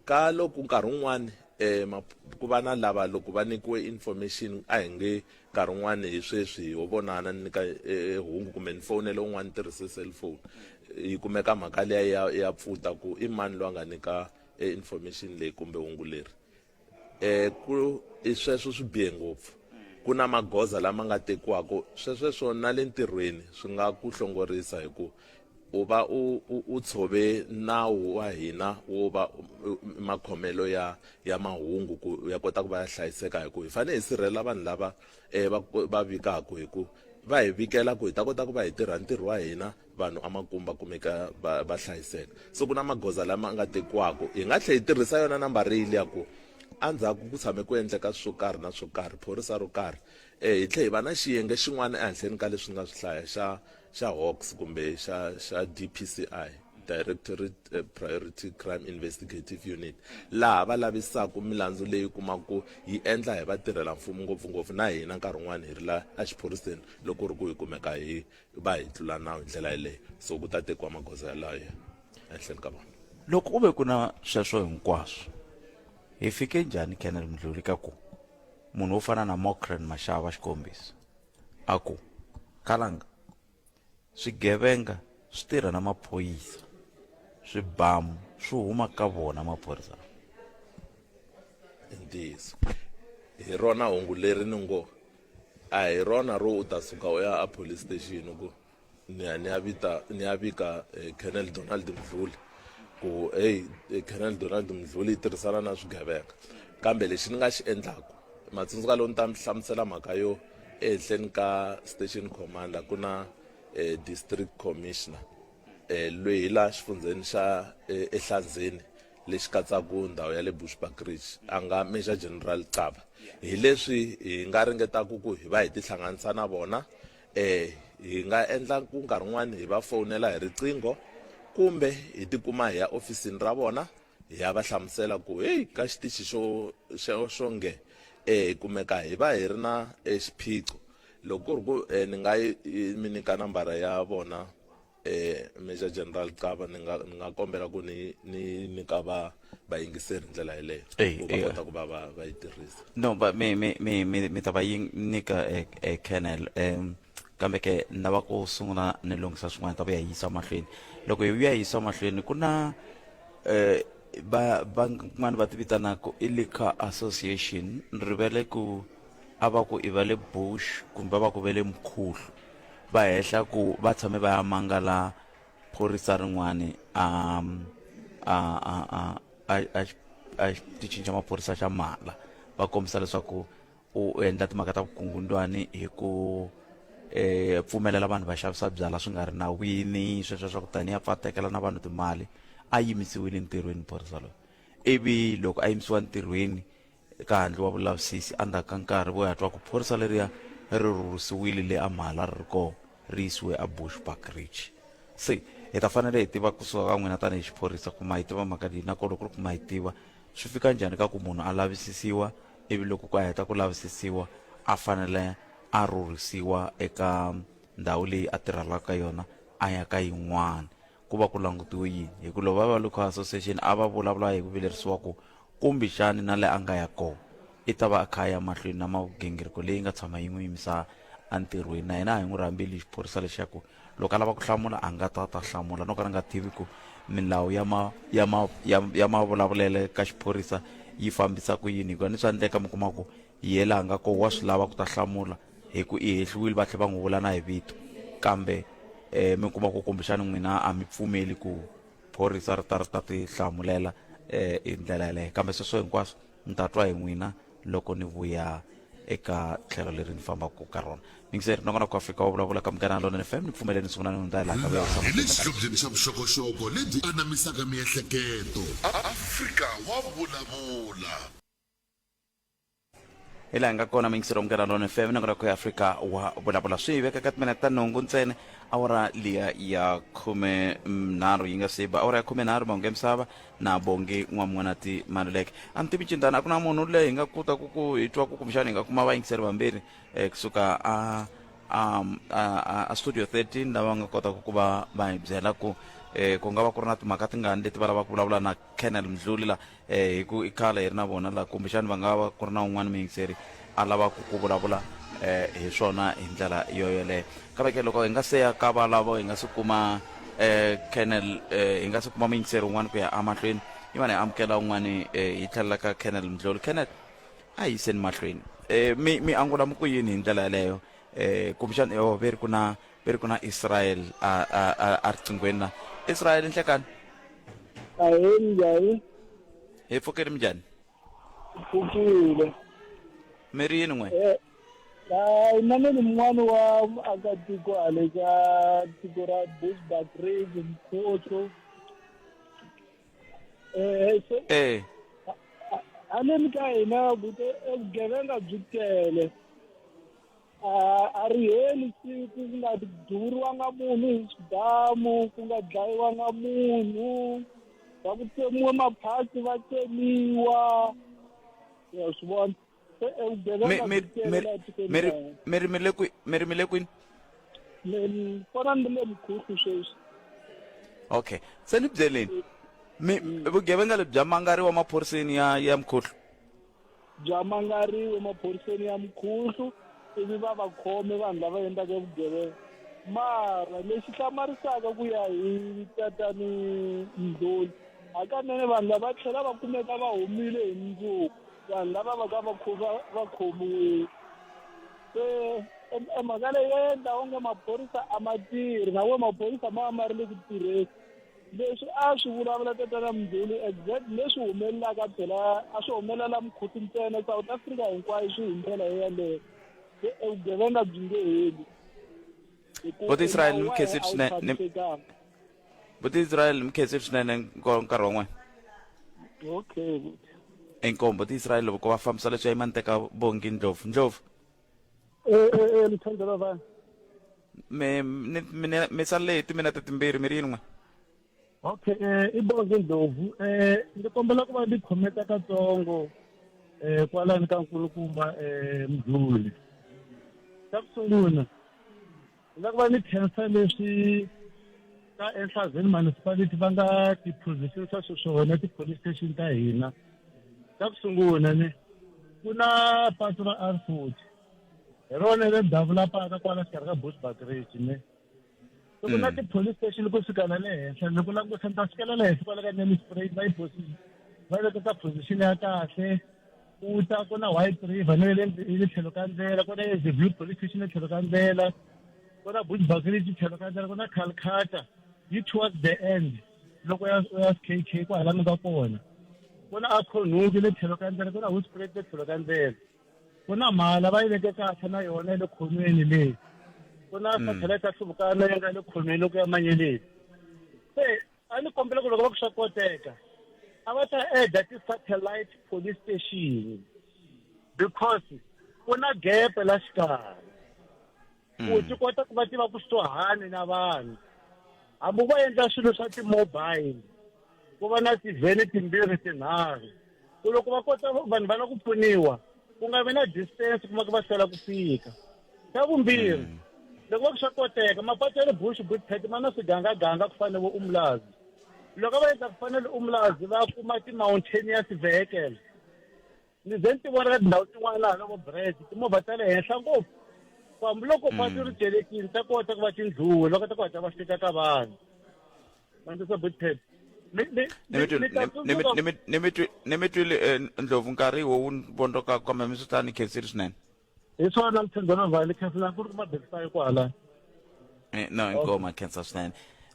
ka loko nkarhi wun'wani um ku va na lava loko va nyikiwe information a hi nge nkarhi wun'wani hi sweswi hi ho vonana ni nyika e, e, hungu kumbe ni fonele un'wana ni tirhise cellphone yi kumeka mhaka liya ya ya pfuta ku i mani loyi a nga nyika e, information leyi kumbe hungu leri um ku i sweswo swi bihe ngopfu ku na magoza lama nga tekiwaka swesweswo na le ntirhweni swi nga ku hlongorisa hi ku u va u u u tshove nawu wa hina wo va makhomelo ya ya mahungu ku ya kota ku va ya hlayiseka hi ku hi fanele hi sirhelela vanhu lava eh, va va vikaka hi ku va hi vikela ku hi ta kota ku va hi tirha ntirho wa hina vanhu emakumu va kumeka va va hlayiseka so ku na magoza lama nga tekiwaka hi nga tlhela hi tirhisa yona nambara leyi liya ku endzhaku ku tshame ku endleka swo karhi na swo karhi phorisa ro karhi um hi tlhela hi va na xiyenge xin'wana ehenhleni ka leswi nga swi hlaya xa xa Hawks kumbe xa xa DPCI Directorate eh, Priority Crime Investigative Unit laha va lavisaka milandzu leyi kumaka ku yi endla hi vatirhela mfumo ngopfungopfu na hina nkarhi wun'wana hi ri la exiphoriseni loko ku ri ku hi kumeka hi va hi tlula nawu hi ndlela yeleyo so ku ta tekiwa magoza yalayo ehenhleni ka vona loko u ve ku na sweswo hinkwaswo hi fike njhani Colonel Mdluli ka ku munhu wo fana na Mokran Mashava xikombiso a ku, Kalanga, swigevenga swi tirha na maphorisa, swibamu swi huma ka vona maphorisa lawa. I ntiyiso. Hi rona hungu leri ni ngo a hi rona ro u ta suka u ya a police station u ku ni ya ni ya vita ni ya vika eh, Colonel Donald Mdluli ku hey eh, Colonel Donald Mdluli yi tirhisana na swigevenga kambe lexi ni nga xi endlaku matsundzuka lowu ni ta mi hlamusela mhaka yo ehenhleni ka station commander ku na eh, district commissioner eh, loyi hi laha xifundzheni xa eh, ehlanzeni lexi katsaka ndhawu ya le Bushbuckridge a nga Major General Xaba hi leswi hi nga ringetaka ku hi va hi tihlanganisa na vona Eh, hi nga endla ku nkarhi wun'wani hi va fowunela hi riqingho kumbe hi tikuma hi ya ofisini ra vona hi ya va hlamusela ku heyi ka xitichi xo xo xo nge eh hi kumeka hi va hi ri na eh, xiphiqo loko ku ri ku eh, ni nga yi mi nyika nambara ya vona eh Major General Xaba ni nga ni nga kombela ku ni ni nyika va vayingiseri ndlela yeleyo Ey, ku va ey. kota ku va va va yi tirhisa no va mi mi mi mi mi ta va yi nyika eh, eh, Colonel um kambe ke ni lava ku sungula ni lunghisa swin'wana ta vuya hi yisa mahlweni loko hi vuya hi yisa mahlweni ku na eh va van'wana va ti vitanaka i liquor association ni rivele ku a va ku i va le bush kumbe va ku ve le mkhuhlu va hehla ku va tshame va ya mangala phorisa rin'wani a a a a a a a xitichini xa maphorisa xa mhala va kombisa leswaku u endla timhaka ta vukungundwani hi ku eh pfumelela vanhu va xavisa byala swi nga ri nawini sweswo swa ku taniya pfa tekela na vanhu timali a yimisiwile ntirhweni phorisa loyi ivi loko a yimisiwa ntirhweni ka handliwa vulavisisi endzhaku ka nkarhi vo ya twa ku phorisa leriya ri rhurhisiwile le a mhala ri ri kona ri yisiwe a Bushbuckridge se hi ta fanele hi tiva kusuka ka n'wina tanihi xiphorisa ku ma yi tiva mhaka leyi nakona loko ku ri ku ma yi tiva swi fika njhani ka ku munhu a lavisisiwa ivi loko ku a heta ku lavisisiwa a fanele a rhurhisiwa eka ndhawu leyi a tirhelaka ka yona a ya ka yin'wana ku va ku langutiwe yini hi ku loko va va local association a va vulavula hi ku vilerisiwa ku kumbexani na le a nga ya kona i ta va a kha a ya mahlweni na mavugingiriko leyi nga tshama yi n'wi yimisa entirhweni na yena a hi n'wi rhambeli xiphorisa lexaku loko a lava ku hlamula a nga ta ta hlamula no ka ni nga tivi ku milawu ya ma ya ma ya, ya mavulavulele ka xiphorisa yi fambisa ku yini hikuva ni swa endleka mi kuma ku ye laha nga ko wa swi lava ku ta hlamula hi ku i hehliwile va tlhela va n'wi vula na hi vito kambe um mi kuma ku kumbexani n'wina a mi pfumeli ku phorisa ri ta ri ta ti hlamulela um hi ndlela yeleyo kambe sweswo hinkwaswo ni ta twa hi n'wina loko ni vuya eka tlhelo leri ni fambaka ka rona mingiseri nongonoko afrika wa vulavula ka munghana lonene fm ni pfumeleni sungula ni hundza hi laha ka vuya hi le xihlobyeni xa vuxokoxoko lebyi anamisaka miehleketo afrika wa vulavula hi laha hi nga kona mingiseri wa munghana lone fm nongonoko ya afrika wa vulavula swi hi veka ka timinete ta nhungu ntsena awara liya ya 13 yi nga se ba awara ya 13 mahungu ya misava na bongi n'wamun'wanati maluleke a ni tivi cindana a ku na munhu leyi hi nga kota ku ku hi twa ku kumbexana hi nga kuma vayingiseri vambirhi um kusuka a a a a studio 13 lava nga kotaka ku va va hi byela ku um ku nga va ku ri na timhaka tingani leti va lavaka ku vulavula na Colonel Mdluli la um hi ku i khale hi ri na vona la kumbexana va nga va ku ri na un'wana muyingiseri a lavaka ku vulavula um hi swona hi ndlela yo yoleyo kambe ke loko hi nga se ya ka valavo hi nga se kuma um Colonel um hi nga se kuma muyingiseri un'wana ku ya emahlweni yi va ni amukela un'wana um hi tlhelela ka Colonel Mdluli Colonel a hi yiseni mahlweni um mi mi angula mi ku yini hi ndlela yeleyo um kumbexana yo ve ri ku na ve ri ku na Israel a a a a riqinghweni na Israel nhlekani Ahee, minjhani? Hi pfukile minjhani? Pfukile. Mi ri yini n'we? Eh, hayi na ni mun'wana wa muakatiko hale ka tiko ra Bushbuckridge Mkhotso. Eh, se Eh, haleni ka hina vugevenga byi tele. A a ri heli siku ku nga duvuriwanga munhu hi xibamu ku nga dlayiwanga munhu va ku tsemiwe maphasi va tsemiwa ya swi vona se e vugevenga mi byi tele laha tikweni mi ra hina. mi ri mi le kwi mi ri mi le kwini Ni fana ni le mkhuhlu sweswi okay se ni byeleni mi vugevenga lebyi bya mangariwa maphoriseni ya ya mkhuhlu Bya mangariwa emaphoriseni ya Mkhuhlu ivi va va khome vanhu lava endlaka vugevenga. Mara lexi hlamarisaka ku ya hi tatani Mdluli, hakanene vanhu lava va tlhela va kumeka va humile hi mundzuku vanhu lava va ka va va khomiwile. Se e mhaka leyi ya endla onge maphorisa a ma tirhi na wo maphorisa ma va ma ri le ku tirheni. Leswi a swi vulavula tatana Mdluli exact leswi humelelaka phela a swi humelela Mkhuhlu ntsena South Africa hinkwayo swi hi ndlela yeleyo se e vugevenga byi nge heli Buti Israel ni mukhensile swinene Buti Israel ni mukhensile swinene nkarhi wa n'wina okay inkomu Buti Israel loko va fambisa leswi ya yima ni teka Bongi Ndlovu Ndlovu eh eh eh mthanda baba mi ni mi salele hi timinete timbirhi mi ri yini n'we okay eh i Bongi Ndlovu eh ndzi kombela ku va ndzi khometa katsongo eh kwalani ka nkulukumba eh Mdluli xa ku sungula ni la ku va ni khensa leswi ka enhlazeni municipality va nga ti-positionisa xiswona ti-police station ta hina xa ku sungula ni ku na patu ra R 40 hi rona leri davulapaka kwala xikarhi ka Bushbuckridge ne se ku na ti-police station ku fika na le henhla loko langutisa ni ta fikela le henhla kwala ka Nelspruit va yi va yi veka ka position ya kahle ku ta ku na White River na le le tlhelo ka ndlela ku na Blue police station le tlhelo ka ndlela ku na Bushbuckridge tlhelo ka ndlela ku na Calcutta. Yi towards the end loko ya ya KK kwahala mi nga kona. Ku na Akhonhungi le tlhelo ka ndlela, ku na Hoedspruit le tlhelo ka ndlela. Ku na mhala va yi veke kahle na yona le khonweni le. Ku na satellite ya Hluvukana yi nga le khonweni loko ya Manyeleti. Se a ni kombela ku loko va ku swa koteka a va ta add ti-satellite police station because ku na gap la xikarhi ku ti kota ku va ti va kusuhani na vanhu hambi vo endla swilo swa ti-mobile ku va na tivhene timbirhi tinharhu ku loko va kota vanhu va lava ku pfuniwa ku nga vi na distance kuma ku va hlwela ku fika xa vumbirhi loko va ku swa koteka mapatu ya le bush bootpet ma na swigangaganga ku fana vo umlazi loko va endla ku fana le umlazi va kuma ti-mountainous vehicle ni ze ni ti vona ka tindhawu tin'wana laha loko bread timovha ta le henhla ngopfu ku hambiloko patu ri celekile ta kota ku va tindluwe va kota ku hatla va fika ka vanhu mandisa bootpet ni mi twile eh, ndlovu nkarhi wo wu vondzoka kambe mi swi ta ni khensile swinene hi swona mthendzana vhali khensela ku ri ku mabekisa kwala eh, no inkomo khensa swinene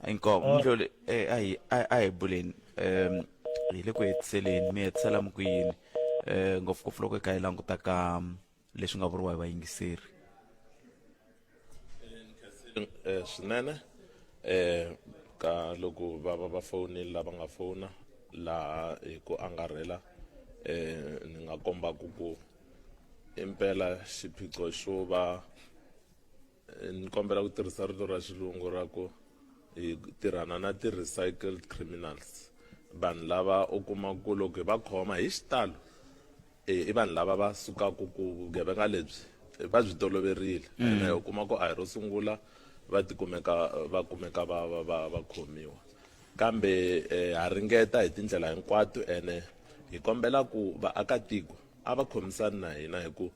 inkomo ah. mdluli eh, a hi a hi buleni um hi le ku hetiseleni mi hetisela mi ku yini um ngopfungopfu loko hi kha hi languta ka mm, leswi nga vuriwa hi vayingiseri eh, swinene eh ka loko va va va fonile lava nga fona laha hi ku angarhela eh ni nga kombaku ku Impela xiphiqo xo va ni kombela ku tirhisa rito ra xilungu ra ku hi tirhana na ti-recycled criminals vanhu lava u kuma ku loko hi va khoma hi xitalo i vanhu lava va sukaka ku vugevenga lebyi va byi toloverile ene u kuma ku a hi ro sungula va tikumeka va kumeka va va va va khomiwa kambe ha ringeta hi tindlela hinkwato ene hi kombela ku vaakatiko A va khomisani na hina hi ku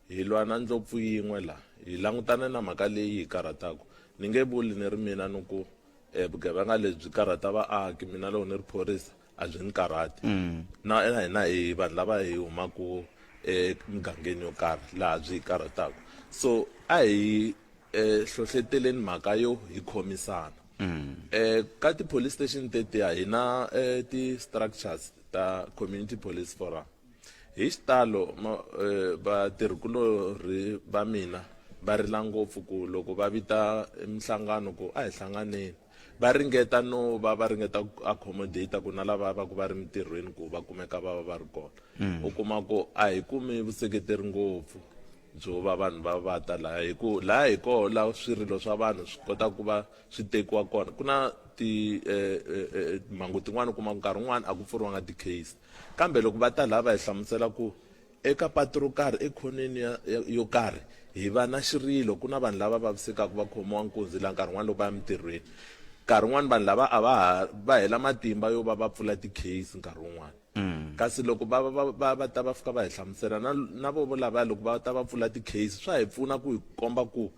hi lwa na ndlopfu yin'we la, hi langutane na mhaka leyi yi hi karhataka. Ni nge vuli ni ri mina ni ku vugevenga lebyi byi karhata vaaki, mina loko ni ri phorisa a byi ni karhati. Na na hina hi vanhu lava hi humaka emugangeni yo karhi laha byi hi karhataka. So a hi hlohleteleni mhaka yo hi khomisana. Ka ti-police station tetiya hi na ti-structures ta community police forum. Hi xitalo vatirhikulorhi va mina va rila ngopfu ku loko va vita minhlangano ku a hi hlanganeni va ringeta no va va ringeta ku accommodate ku na lava va ku va ri mintirhweni ku va kumeka va va va ri kona mm. u kuma ku a hi kumi vuseketeri ngopfu byo va vanhu va va ta laha hi ku laha hi koho la swirilo swa vanhu swi kota ku va swi tekiwa kona ku na ti eh, eh, eh, timhangu tin'wana u kuma ku nkarhi wun'wana a ku pfuriwanga ti-case Kambe loko va ta laha va hi hlamusela ku eka patu ro karhi ekhoneni ya, ya, yo karhi hi va na xirilo, ku na vanhu lava vavisekaka va khomiwa nkunzi laha nkarhi wun'wana loko va ya mintirhweni. Nkarhi wun'wana vanhu lava a va ha va hela matimba yo va va pfula ti-case nkarhi wun'wana. Kasi loko va va va va ta va fika va hi hlamusela na na voho lavaya loko va ta va pfula ti-case swa hi pfuna ku hi komba ku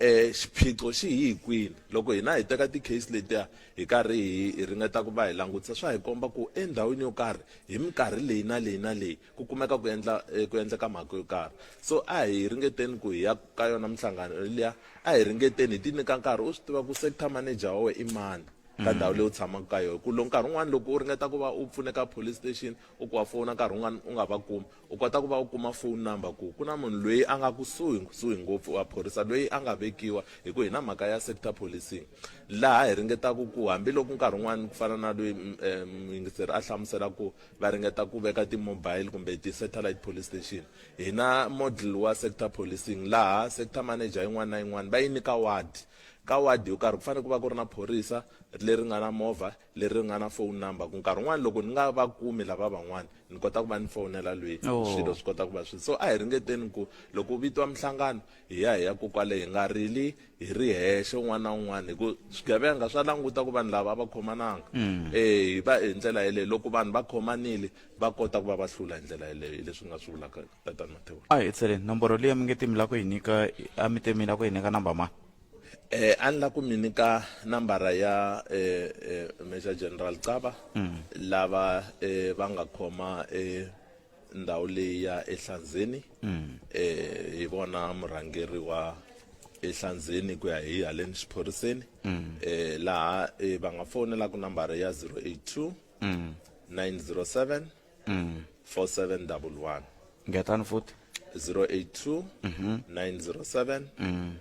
Xiphiqo xi hi hi kwini? Loko hina hi teka ti-case letiya hi karhi hi ringeta ku va hi langutisa, swa hi komba ku endhawini yo karhi hi minkarhi leyi na leyi na leyi ku kumeka ku endla ku endleka mhaka yo karhi. So a hi ringeteni ku hi ya ka yona minhlangano liya, a hi ringeteni hi ti nyika nkarhi. U swi tiva ku sector manager wa wena i mani ka ndhawu leyi u tshamaka ka yona, ku loko nkarhi wun'wani loko u ringeta ku va u pfuneka police station u ku wa fona nkarhi wun'wani u nga va kumi, U kota ku va u kuma phone number ku ku na munhu loyi a nga kusuhi kusuhi ngopfu wa phorisa loyi a nga vekiwa hi ku hi na mhaka ya sector policing laha hi ringetaka ku hambiloko nkarhi wun'wani ku fana na loyi muyingiseri a hlamusela ku va ringeta ku veka ti-mobile kumbe ti-satellite police station hi na model wa sector policing laha sector manager yin'wana na yin'wana va yi nyika ward ka ward yo karhi ku fanele ku va ku ri na phorisa leri nga na movha leri nga na phone number ku nkarhi wun'wani loko ni nga va kumi lava van'wana ni kota ku va ni fowunela loyi oh. swilo swi kota ku va swi so a hi ringeteni ku loko u vitiwa minhlangano hi ya hi ya ku kwale hi nga rili hi ri hexe un'wana na un'wana hi ku swigevenga swa languta ku vanhu lava a va khomananga mm. eh hi va hi ndlela yeleyo loko vanhu va khomanile va kota ku va va hlula hi ndlela yeleyo hi leswi nga swi vulaka tatana Mathebula a hi tseleni nomboro liya mi nge te mi la ku yi nyika a mi te mi la ku yi nyika number mani Eh a ni la ku mi nyika nambara ya eh, eh Major General Caba mm. lava eh va nga khoma eh ndhawu leyi ya ehlanzeni mm. eh hi vona murhangeri wa Ehlanzeni ku ya hi haleni xiphoriseni eh laha eh, va nga fonela ku nambara ya 082 907 4711. Ngetani futhi. 082 907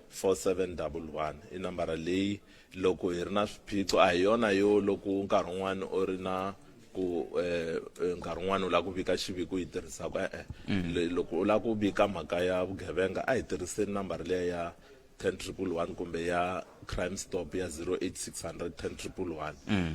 4711 i nambara leyi loko hi ri na swiphiqo. A hi yona yo loko nkarhi wun'wani u ri na ku eh, eh, nkarhi wun'wani u lava ku vika xiviko yi tirhisaka, e-e. Loko u lava ku vika mhaka ya vugevenga, a hi tirhiseni nambara liya ya 10111 kumbe ya Crime Stop ya 08600 10111.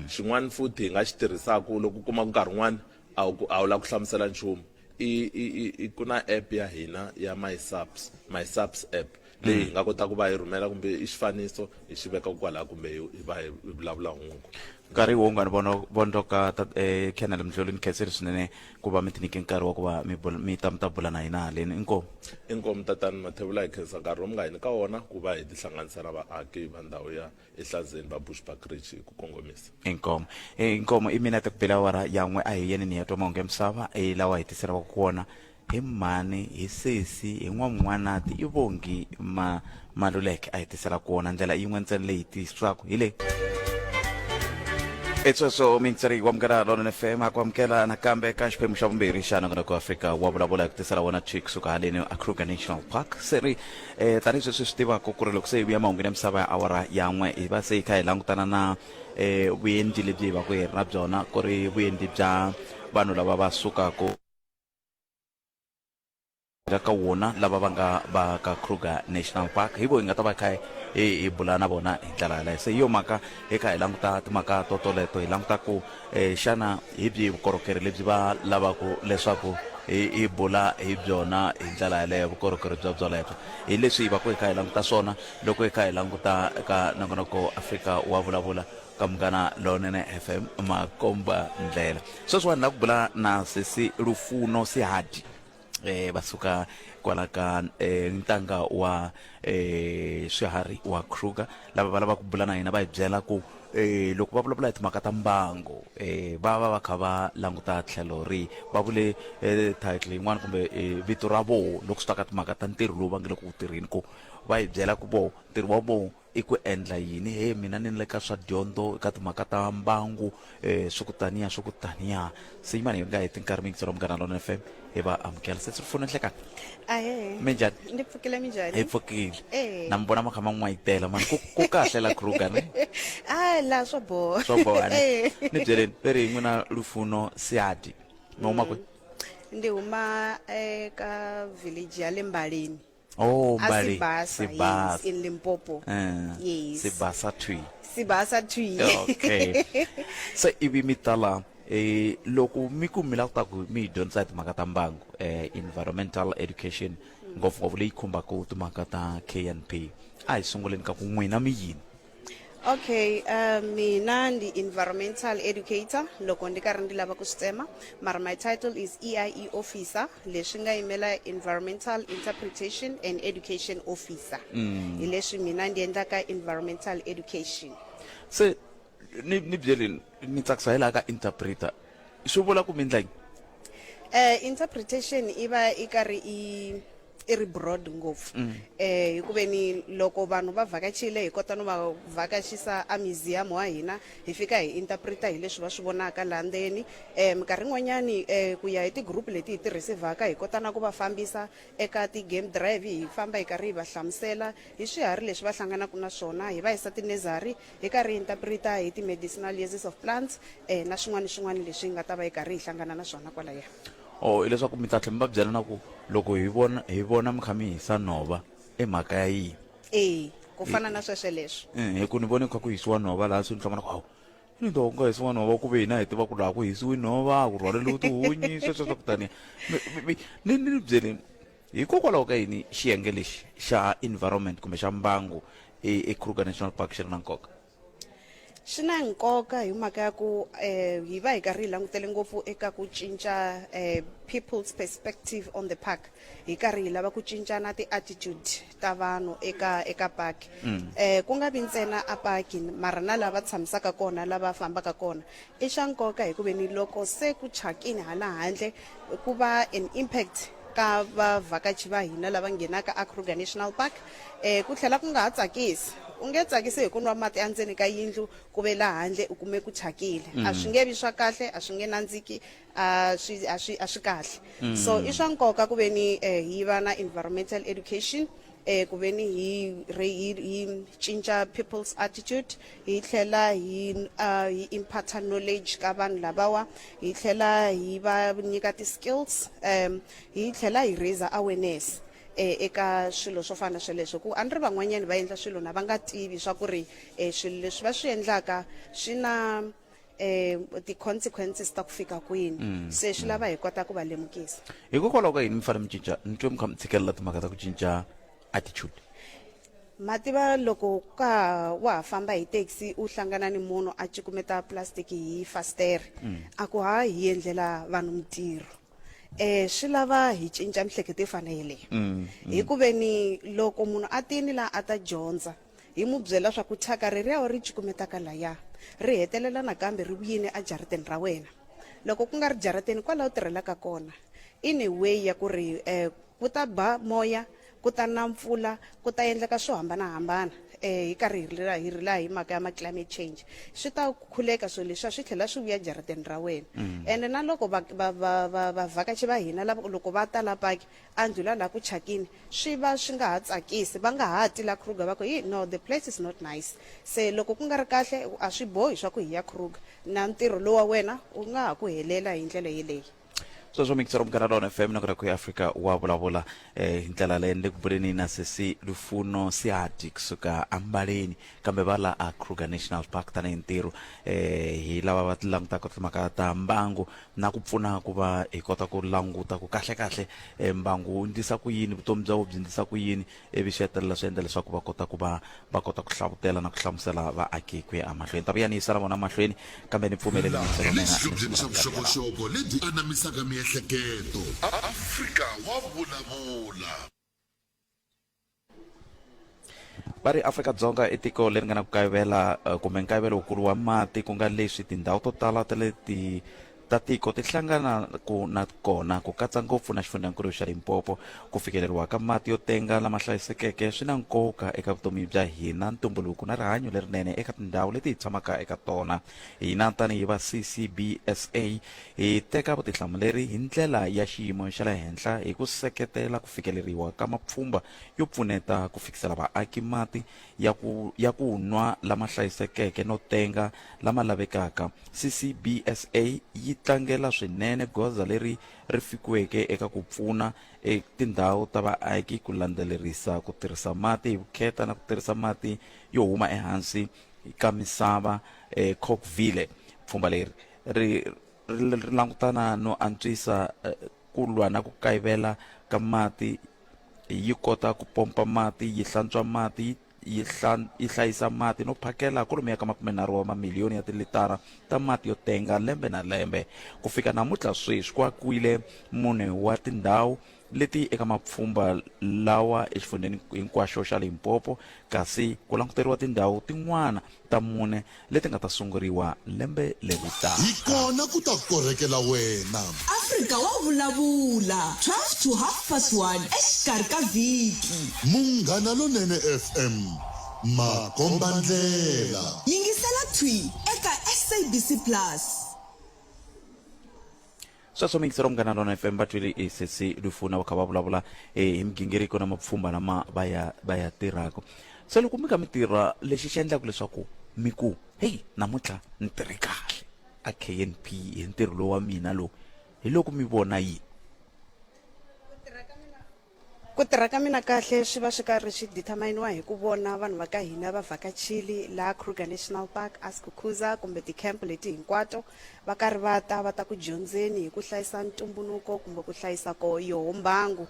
Xin'wana futhi hi nga xi tirhisaka loko u kuma ku nkarhi wun'wani a wu a wu lava ku hlamusela nchumu, i i i i ku na app ya hina ya MySAPS, MySAPS app leyi hi nga kota ku va hi rhumela kumbe i xifaniso hi xi veka kwalaho kumbe hi hi va hi vulavula hungu. Nkarhi wo nga ni vona vondzoka ta eh, Colonel Mdluli, ni khensile swinene ku va mi tinike nkarhi wa ku va mi bula, mi ta mi ta bula na hina haleni. Inkomu. Inkomu tatani Mathebula, hi khensa nkarhi lowu mi nga hi nyika wona ku va hi tihlanganisa na vaaki va ndhawu ya Ehlanzeni va Bushbuckridge hi ku kongomisa. Inkomu. Inkomu i minete ku bela awara ya n'we, a hi yeni ni ya twa mahungu ya misava eh, lawa hi tiseriwaka wona hi mhani, hi sesi, hi n'wamun'wanati i Vongi ma Maluleke a hi tiselaka wona. Ndlela yin'we ntsena leyi tiswaka hi leyi. I sweswo mintsari wa Munghana Lonene FM a ku amukela nakambe ka xiphemu xa vumbirhi xa nongonoko wa Afrika wa vulavula hi ku tisela wona thwi kusuka haleni a Kruger National Park. Se ri eh, tanihi sweswi swi tivaka ku ri loko se hi vuya mahungwini ya misava ya awara ya n'we, hi va se hi kha hi langutana na eh, vuendli lebyi hi va ku hi ri na byona, ku ri vuendli bya vanhu lava va sukaka nga ka wona lava va nga va ka Kruger National Park, hi vo hi nga ta va kha hi hi bula na vona hi ndlela yaleyo. Se hi yo mhaka hi kha hi languta timhaka to toleto, hi languta ku eh, xana hi byihi vukorhokeri lebyi va lavaka leswaku hi hi bula hi byona hi ndlela yaleyo. Vukorhokeri bya byolebyo hi leswi hi va ku hi kha hi languta swona loko hi kha hi languta ka nongonoko Afrika wa vulavula ka Munghana Lonene FM makomba ndlela. Sweswiwani la ku bula na sesi Lufuno Sihadi, eh va suka kwala ka eh, ntanga wa eh, swiharhi wa Kruger, lava va lava ku bula na hina va hi byela ku eh, loko va vulavula hi timhaka ta mbango eh, va va va kha va languta tlhelo ri va vule eh, title yin'wana kumbe eh, vito ra voho loko swi ta ka timhaka ta ntirho lowu va nge le ku wu tirheni, ku va hi byela ku voho ntirho wa voho I ku endla yini? He, mina ni le ka swa dyondzo, eka timhaka ta mbangu, eh, swi ku taniya, swi ku taniya. Se yimani hi nga heti nkarhi muyingiseri wa Munghana Lonene FM, hi va amukela. Se swi pfuna nhlekani. Ahee. Minjhani? Ndi pfukile, minjhani? Hi pfukile. Eh. Na mi vona ma kha ma n'wayitela mani. Ku, ku kahle la Kruger ne? Ah, la swa boha. Swa boha ne? Eh. Ni byeleni, ve ri n'wina Lufuno Sihadi. Mi huma kwihi? Ndi huma eka village ya le Mbaleni. Oh, A Mbali. Sibasa, yes, Sibasa. in Limpopo. Eh, Yes. Sibasa thwi. Sibasa thwi. Okay. Se ivi mi ta la eh loko mi ku mi lava ku ta ku mi hi dyondzisa hi timhaka ta mbangu, eh environmental education, ngopfungopfu leyi khumbaka timhaka ta KNP. A hi sunguleni ka ku n'wina mi yini? Okay, mina ndi environmental educator loko ndi karhi ndi lava ku swi tsema, mara my title is EIE officer, leswi nga yimela environmental interpretation and education officer. Hi leswi mina ndi endlaka environmental education. Se ni ni byeleni, ni tsakisa hi laha ka interpreter, swi vula ku mi endla yini? Interpretation i va i karhi i i ri broad ngopfu eh hikuve ni loko vanhu va vhakachile hi kota no va vhakachisa a museum wa hina, hi fika hi interpreta hi leswi va swi vonaka laha ndzeni. Minkarhi yin'wanyani ku ya hi ti-group leti hi ti receive-aka, hi kota na ku va fambisa eka ti-game drive, hi famba hi karhi hi va hlamusela hi swiharhi leswi va hlanganaka na swona, hi va yisa ti-nursery hi karhi hi interpreta hi ti-medicinal uses of plants na swin'wana ni swin'wana leswi hi nga ta va hi karhi hi hlangana na swona kwalaya. Oh, hileswaku mi ta tlhela mi va byela na ku loko hi vona hi vona mi kha mi hisa nhova i mhaka ya yini? Ee, ku fana na swesweleswo. Hi ku ni vone ku kha ku hisiwa nhova laha, swi ni hlamala ku hawu ni to ku nga hisiwa nhova ku ve hina hi tiva ku laha ku hisiwi nhova ku rhwaleriwi tihunyi sweswo swa ku taniya. Ni ni byeleni, hikokwalaho ka yini xiyenge lexi xa environment kumbe xa mbangu eKruger National Park xi ri na nkoka? Swi na nkoka hi mhaka ya ku um hi va hi karhi hi langutele ngopfu eka ku cinca um people's perspective on the park, hi karhi hi lava ku cinca na ti-attitude ta vanhu eka eka park. Um ku nga vi ntsena a park mara na lava tshamisaka kona, lava fambaka kona. I swa nkoka hi ku ve ni loko se ku thyakini hala handle ku va an impact. ka vavhakachi va hina lava nghenaka a Kruger National Park um ku tlhela ku nga ha tsakisi u nge tsakisi hi ku nwa mati endzeni ka yindlu ku ve la handle u kume ku thyakile a swi nge vi swa kahle a swi nge nandziki a swi a swi a swi kahle so i swa nkoka ku ve ni eh, hi va na environmental education eh ku ve ni hi hi hi cinca people's attitude hi tlhela hi uh, hi imparta knowledge ka vanhu lavawa hi tlhela hi va nyika ti-skills um hi tlhela hi raise awareness eh, eka swilo swo fana na sweleswo ku a ni ri van'wanyani va endla swilo na va nga tivi swa ku ri eh, swilo leswi va swi endlaka swi na eh ti-consequences ta ku fika kwini mm. se swi lava hi kota ku va lemukisa hikokwalaho ka yini mi fanele mi cinca ni twe mi kha mi tshikelela timhaka ta ku cinca attitude mativa loko ka wa ha famba hi taxi u hlangana ni munhu a cukumeta plastic hi fastere mm. a ku ha hi endlela vanhu mintirho eh swi lava hi cinca mihleketo yo fana yeleyo mm, mm. hi ku ve ni loko munhu a tini laha a ta dyondza Hi mu byela swaku thyaka reriya u ri cukumetaka laya, ri hetelela nakambe ri vuyini ejarateni ra wena. Loko ku nga ri jarateni, kwala u tirhelaka kona. In a way ya ku ri ku ta ba moya, ku ta na mpfula, ku ta endleka swo hambana-hambana hi karhi hi rila hi rila hi mhaka ya ma-climate change. Swi ta khukhuleka swilo leswiya swi tlhela swi vuya jarateni ra wena. Ene na loko va va va va vavhakachi va hina lava loko va ta la paki, a ndlhula la ku chakini swi va swi nga ha tsakisi va nga ha ti la Kruger va ku hi no the place is not nice se loko ku nga ri kahle a swi bohi swa ku hi ya Kruger na ntirho lowa wena wu nga ha ku helela hi ndlela yeleyi. Sweswo mixer Munghana Lona FM na ku ku Afrika wa vulavula eh, hi ndlela leyi ni le ku buleni na sesi Lufuno Sihati kusuka ambaleni kambe va la a Kruger National Park tanihi ntirho eh, hi lava va langutaka timhaka ta mbangu na ku pfuna ku va hi kota ku languta ku kahle-kahle eh, mbangu wu ndlisa ku yini vutomi bya wo byi ndlisa ku yini ivi swi hetelela swi endla leswaku va kota ku va va kota ku hlavutela na ku hlamusela vaaki ku ya emahlweni ta vuya ni yisa na vona mahlweni kambe ni pfumeleli Laha mixelo hi le mina xihlobyeni xa vuxokoxoko lebyi anamisaka miehleketo. Afrika wa vulavula. Va ri Afrika-Dzonga i tiko leri nga na ku kayivela eh, kumbe nkayivelo wukulu wa mati ku nga leswi tindhawu to tala ta le ti ta tiko ti hlangana ku na kona ku katsa ngopfu na xifundzankulu xa Limpopo. Ku fikeleriwa ka mati yo tenga lama hlayisekeke swi na nkoka eka vutomi bya hina, ntumbuluko na rihanyo lerinene eka tindhawu leti hi tshamaka eka tona. Hina tanihi va CCBSA hi teka vutihlamuleri hi ndlela ya xiyimo xa le henhla hi ku seketela ku fikeleriwa ka mapfhumba yo pfuneta ku fikisela vaaki mati ya ku ya ku nwa lama hlayisekeke no tenga lama lavekaka. CCBSA yi tlangela swinene goza leri ri fikiweke eka ku pfuna e tindhawu ta vaaki ku landzelerisa ku tirhisa mati hi vukheta na ku tirhisa mati yo huma ehansi ka misava eCockville. Pfhumba leri ri ri langutana no antswisa ku lwa na ku kayivela ka mati yi kota ku pompa mati, yi hlantswa mati, yi yi hlayisa mati no phakela kwalomuya ka 30 wa mamiliyoni ya tilitara ta mati yo tenga lembe na lembe. Ku fika namuntlha sweswi ku akiwile mune wa tindhawu leti eka mapfhumba lawa exifundzheni hinkwaxo xa Limpopo kasi ku languteriwa tindhawu tin'wana ta mune leti nga ta sunguriwa lembe leri taka. Hi kona ku ta korhekela wena. Afrika wa vulavula, 12 to half past 1 exikarhi ka vhiki. Munghana Lonene FM, makombandlela. Yingisela thwi eka SABC Plus. Sweswo miyingiseri wa Munghana Lona FM va twile i sesi Lufuna va kha va vulavula eh, hi migingiriko na mapfhumba lama va ya va ya tirhaka. Se loko mi kha mi tirha lexi xi endlaka leswaku mi ku heyi namuntlha ni tirhe kahle a K_N_P hi ntirho lowu wa mina lowu hi loko mi vona yini? Ku tirha ka mina kahle swi va swi karhi swi determine-iwa hi ku vona vanhu va ka hina va vhakachile laha Kruger National Park, a Skukuza kumbe ti-camp leti hinkwato va karhi va ta va ta ku dyondzeni hi ku hlayisa ntumbuluko kumbe ku hlayisa ko yoho mbangu.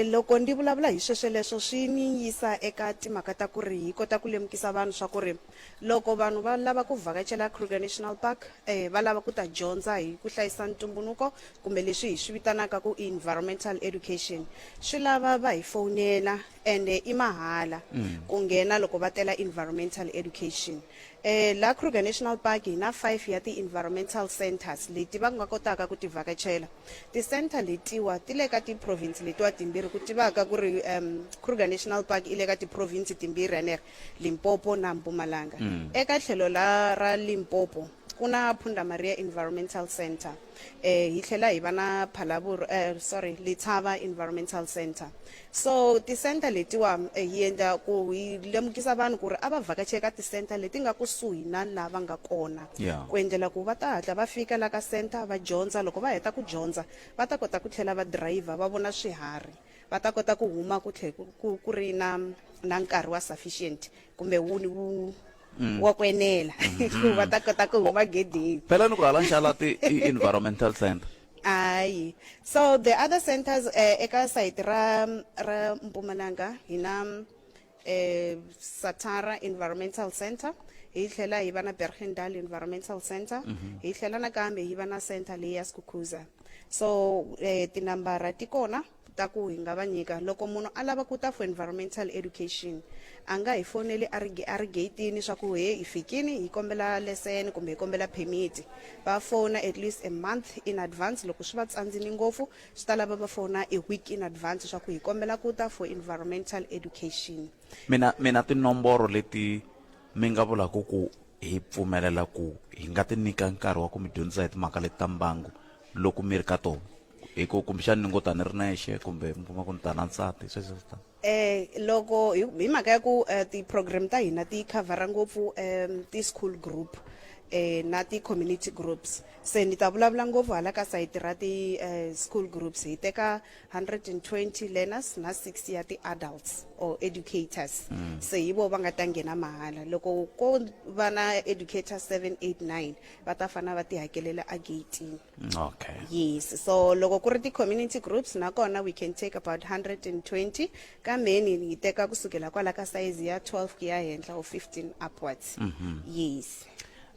Loko ndi vulavula hi swesweleswo swi ni yisa eka timhaka ta ku ri hi kota ku lemukisa vanhu swa ku ri loko vanhu va lava ku vhakachela Kruger National Park va lava ku ta dyondza hi ku hlayisa ntumbuluko kumbe leswi hi swi vitanaka ku i environmental education swi lava va hi fowunela ende i mahala ku nghena loko va tela environmental education. Eh, la Kruger National Park hi na 5 ya ti-environmental centers leti va nga kotaka ku ti vhakachela. Ti-center letiwa ti le ka ti-province letiwa timbirhi ku tivaka ku ri um, Kruger National Park i le ka ti-province timbirhi anere Limpopo na Mpumalanga. Eka tlhelo la ra Limpopo ku na Punda Maria Environmental Center eh hi tlhela hi va na Phalaborwa eh, sorry Letaba Environmental Center. So ti-center letiwa eh, hi endla ku hi lemukisa vanhu ku ri a va vhakache eka ti-center leti nga kusuhi na laha va nga kona Yeah. ku endlela ku va ta hatla va fika la ka center va dyondza loko va heta ku dyondza va ta kota ku tlhela va driver va vona swiharhi va ta kota ku huma ku tlhe ku, ku, ku ri na na nkarhi wa sufficient kumbe wu, wu wa ku enela ku va ta kota ku huma gedeni phela ni ku hala nxalati i environmental center ayi so the other centers eh, eka site ra ra Mpumalanga hi na eh, Satara Environmental Center hi tlhela hi va na Bergendal Environmental Center hi tlhela nakambe hi va na center leyi ya Skukuza so eh, tinambara ti kona ta ku hi nga va nyika loko munhu a lava ku ta for environmental education a nga hi foneli a ri a ri gate-ini swa ku he hi fikini hi kombela lesson kumbe hi kombela permit va fona at least a month in advance loko swi va tsandzini ngopfu swi ta lava va fona a week in advance swa ku hi kombela ku ta for environmental education mina mina tinomboro leti mi nga vulaka ku hi pfumelela ku hi nga ti nyika nkarhi wa ku mi dyondzisa hi timhaka leti ta mbangu loko mi ri ka tona hi ku kumbexani ni ngo ta ni ri nexe kumbe mi kuma ku ni ta na nsati sweswo swi tano Eh loko hi hi mhaka ya ku eh, ti-program ta hina ti khavhara ngopfu um ti-school group eh na ti-community groups se ni ta vulavula ngopfu hala ka sayiti ra ti-school groups hi teka 120 learners na 60 ya ti-adults or educators se hi vo va nga ta nghena mahala loko ko va na educator 7 8 9 va ta fana va ti hakelela ageyitini okay Yes, so loko ku ri ti-community groups nakona we can take about 120 kambeni hi teka kusukela kwala ka size ya 12 ku ya henhla or 15 upwards. Yes.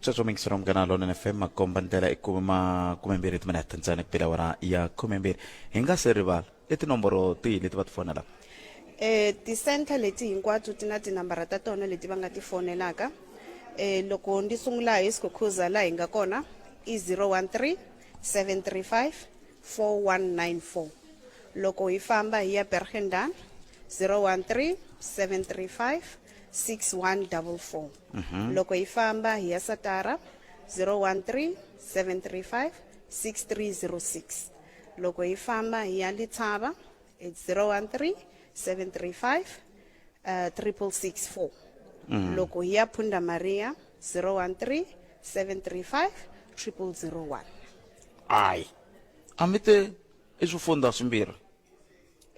Sweswo mingisero munghana lonene fm makomba ndlela i kume makumembirhi timinete ntsena ku pela awara ya khumembirhi hi nga se rivala i tinomboro tihi leti va ti fonelaka Eh ti-center leti hinkwato ti na tinambara ta tona leti va nga ti fonelaka. Eh loko ndi sungula hi Skukuza laha hi nga kona i 013 735 4194. Loko hi famba hi ya Bergendal 013 735 6144. Loko hi famba hi ya Satara 013 735 6306. Loko hi famba hi ya Letaba it's 013 735 6664. Loko hi ya Punda Maria 013 735 0001. Ayi a mi te i swifundza swimbirhi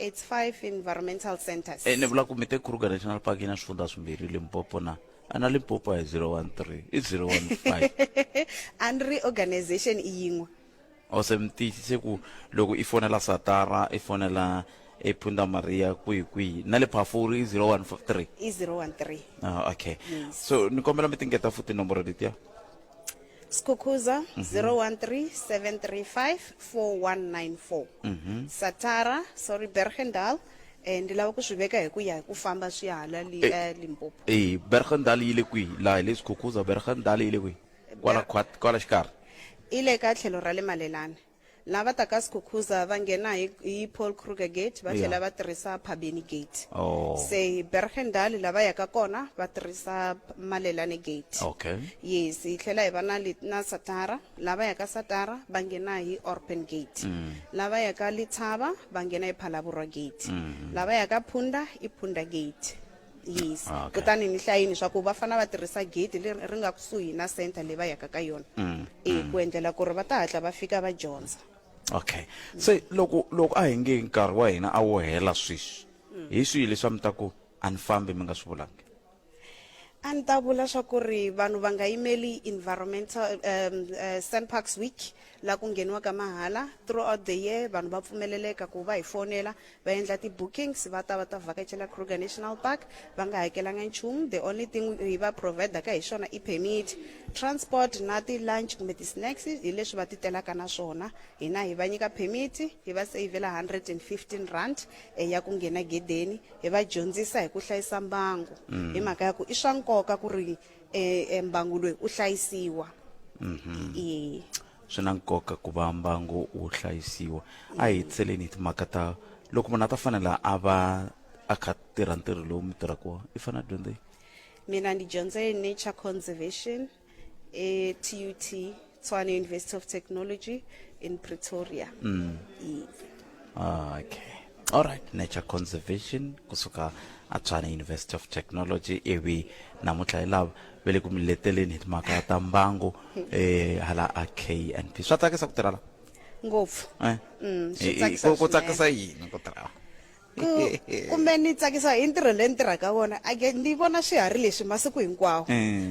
It's five environmental centers. e ni vula ku mi te Kruger National Park yi na swifundza swimbirhi Limpopo na a na Limpopo a hi 013 i 015 A ni ri organization i yin'we. O se mi tiyisise ku loko i fonela Satara i fonela ePunda Maria kwihi kwihi na le Phafuri i 013 I 013. Ah, okay Yes. so ni kombela mi tingeta futhi tinomboro letiya Skukuza 013 735 4194. Satara, sorry Bergendal eh ndi lava ku swi veka hi ku ya hi ku famba swi ya hala li, eh, Limpopo. e Bergendal yi le kwihi laha hi le Skukuza Bergendal yi le kwihi kwala khwat kwala xikarhi I le ka tlhelo ra le Malelane. Lava taka Skukuza va nghena hi, hi Paul Kruger Gate va tlhela Yeah. va tirhisa Phabeni Gate. Oh. Se Bergendal lava yaka kona va tirhisa Malelane Gate. okay Yes, hi tlhela hi va na na Satara, lava yaka Satara va nghena hi Orpen Gate. Lava yaka Letaba va nghena hi Phalaborwa Gate. Lava yaka Punda i Punda Gate. Yes. Ah, okay. Kutani ni hlayini swa ku va fanele va tirhisa gate leri ri nga kusuhi na center leyi va yaka ka yona. E ku endlela ku ri va ta hatla va fika va dyondza. okay se loko loko a hi nge nkarhi wa hina a wo hela sweswi hi swihi leswi a mi ta ku a ni fambi mi nga swi vulangi A ni ta vula swa ku ri vanhu va nga yimeli environmental um, SANParks week la ku ngheniwaka mahala throughout the year vanhu va pfumeleleka ku va hi fonela va endla ti-bookings va ta va ta vhakachela Kruger National Park va nga hakelanga nchumu the only thing hi va providaka hi xona i permit transport na ti-lunch kumbe ti-snacks hi leswi va ti telaka na swona hina hi va nyika permit hi va savela 115 rand eh, ya ku nghena gedeni hi va dyondzisa hi ku hlayisa mbangu hi mhaka ya ku i swa nkoka ku ri eh, mbangu loyi u hlayisiwa. E. Swi na nkoka ku va mbangu wu hlayisiwa. A hi hetiseleni hi timhaka ta loko munhu a ta fanela a va a kha tirha ntirho lowu mi tirhaka wona, i fanele a dyondze yini? Mina ni dyondze nature conservation e TUT, Tshwane University of Technology in Pretoria. E. Okay, alright, nature conservation kusuka a Tshwane University of Technology. Ivi namuntlha hi lava ve le ku mi leteleni hi timhaka ta mbangu hala a KNP. Swa tsakisa ku tirha la? Ngopfu. Eh? Swi tsakisa Ku tsakisa swinene. yini ku tirha la? Kumbe ni tsakisa hi ntirho leyi ni tirhaka wona. Again, ni vona swiharhi leswi masiku hinkwawo.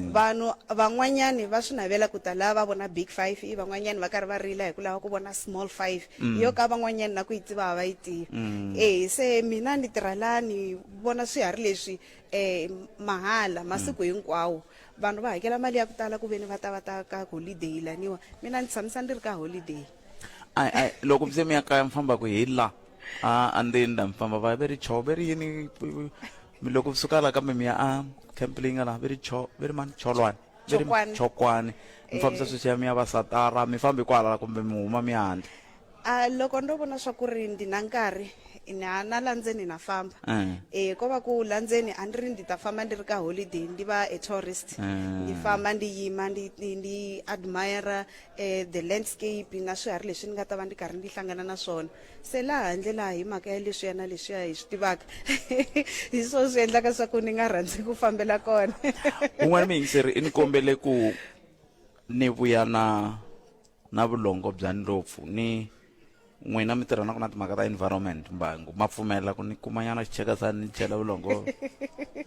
Vanhu van'wanyani va swi navela ku ta laha va vona big five, van'wanyani va karhi va rila hi ku lava ku vona small five. Yo ka van'wanyani na ku yi tiva a va yi tivi. Se mina ni tirha laha ni vona swiharhi leswi mahala masiku hinkwawo. Vanhu va hakela mali ya ku tala ku ve ni va ta va ta ka holiday laniwa, mina ni tshamisa ni ri ka holiday. Ai, ai, loko se mi ya kaya mi fambaka hi la a andzeni la mi famba va ve ri cho ve ri yini mi loko mi suka la kambe mi ya a camp leyi nga la ve ri cho ve ri mani cholwani ve ri Chokwani. Chokwani mi fambisa sweswiya mi ya va satara mi fambi kwala kumbe mi huma mi ya handle? A loko ndo vona swa ku ri ndi na nkarhi na na la ndzeni na famba. Ko va ku la ndzeni a ni ri ndi ta famba ndi ri ka holiday, ndi va a tourist. Ndi famba ndi yima ndi ndi ndi admire the landscape na swiharhi leswi ni nga ta va ndi karhi ndi hlangana na swona. Se laha handle laha hi mhaka ya leswiya na leswiya hi swi tivaka, hi swona swi endlaka swa ku ni nga rhandzi ku fambela kona. Un'wana muyingiseri i ni kombele ku ni vuya na na vulongo bya ndlopfu. Ni n'wina mi tirha na ku na timhaka ta environment, mbangu, ma pfumela ku ni kumanyana xichekasani ni chela vulongo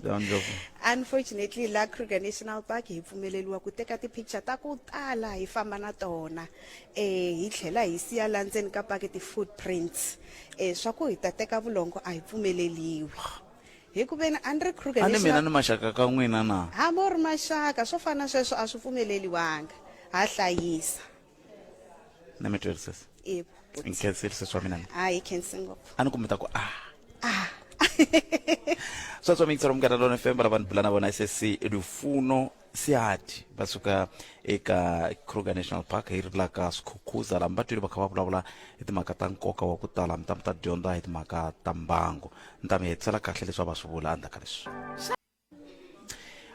bya ndlopfu? Unfortunately, la Kruger National Park hi pfumeleriwa ku teka ti-picture ta ku tala hi famba na tona, hi tlhela hi siya la ndzeni ka park ti-footprints. Swa ku hi ta teka vulongo a hi pfumeleliwi hi ku veni a ni ri Kruger A ni mina National ni maxaka ka n'wina na? Hambi u ri maxaka, swo fana na sweswo a swi pfumeleliwanga, ha hlayisa. Na mi twisisa. E. Nkhensile sesi wa mina. A hi khensi ngopfu. A ni ku mi ta ku a sweswo mixero Munghana Lona FM lava ni bula na vona sesi Lufuno Sihati va suka eka Kruger National Park hi ri la ka Skhukhuza lama va twile va kha va vulavula hi timhaka ta nkoka wa ku tala mi ta mi ta dyondza hi timhaka ta mbangu. Ni ta mi hetisela kahle leswi a va swi vula endzhaku ka leswi.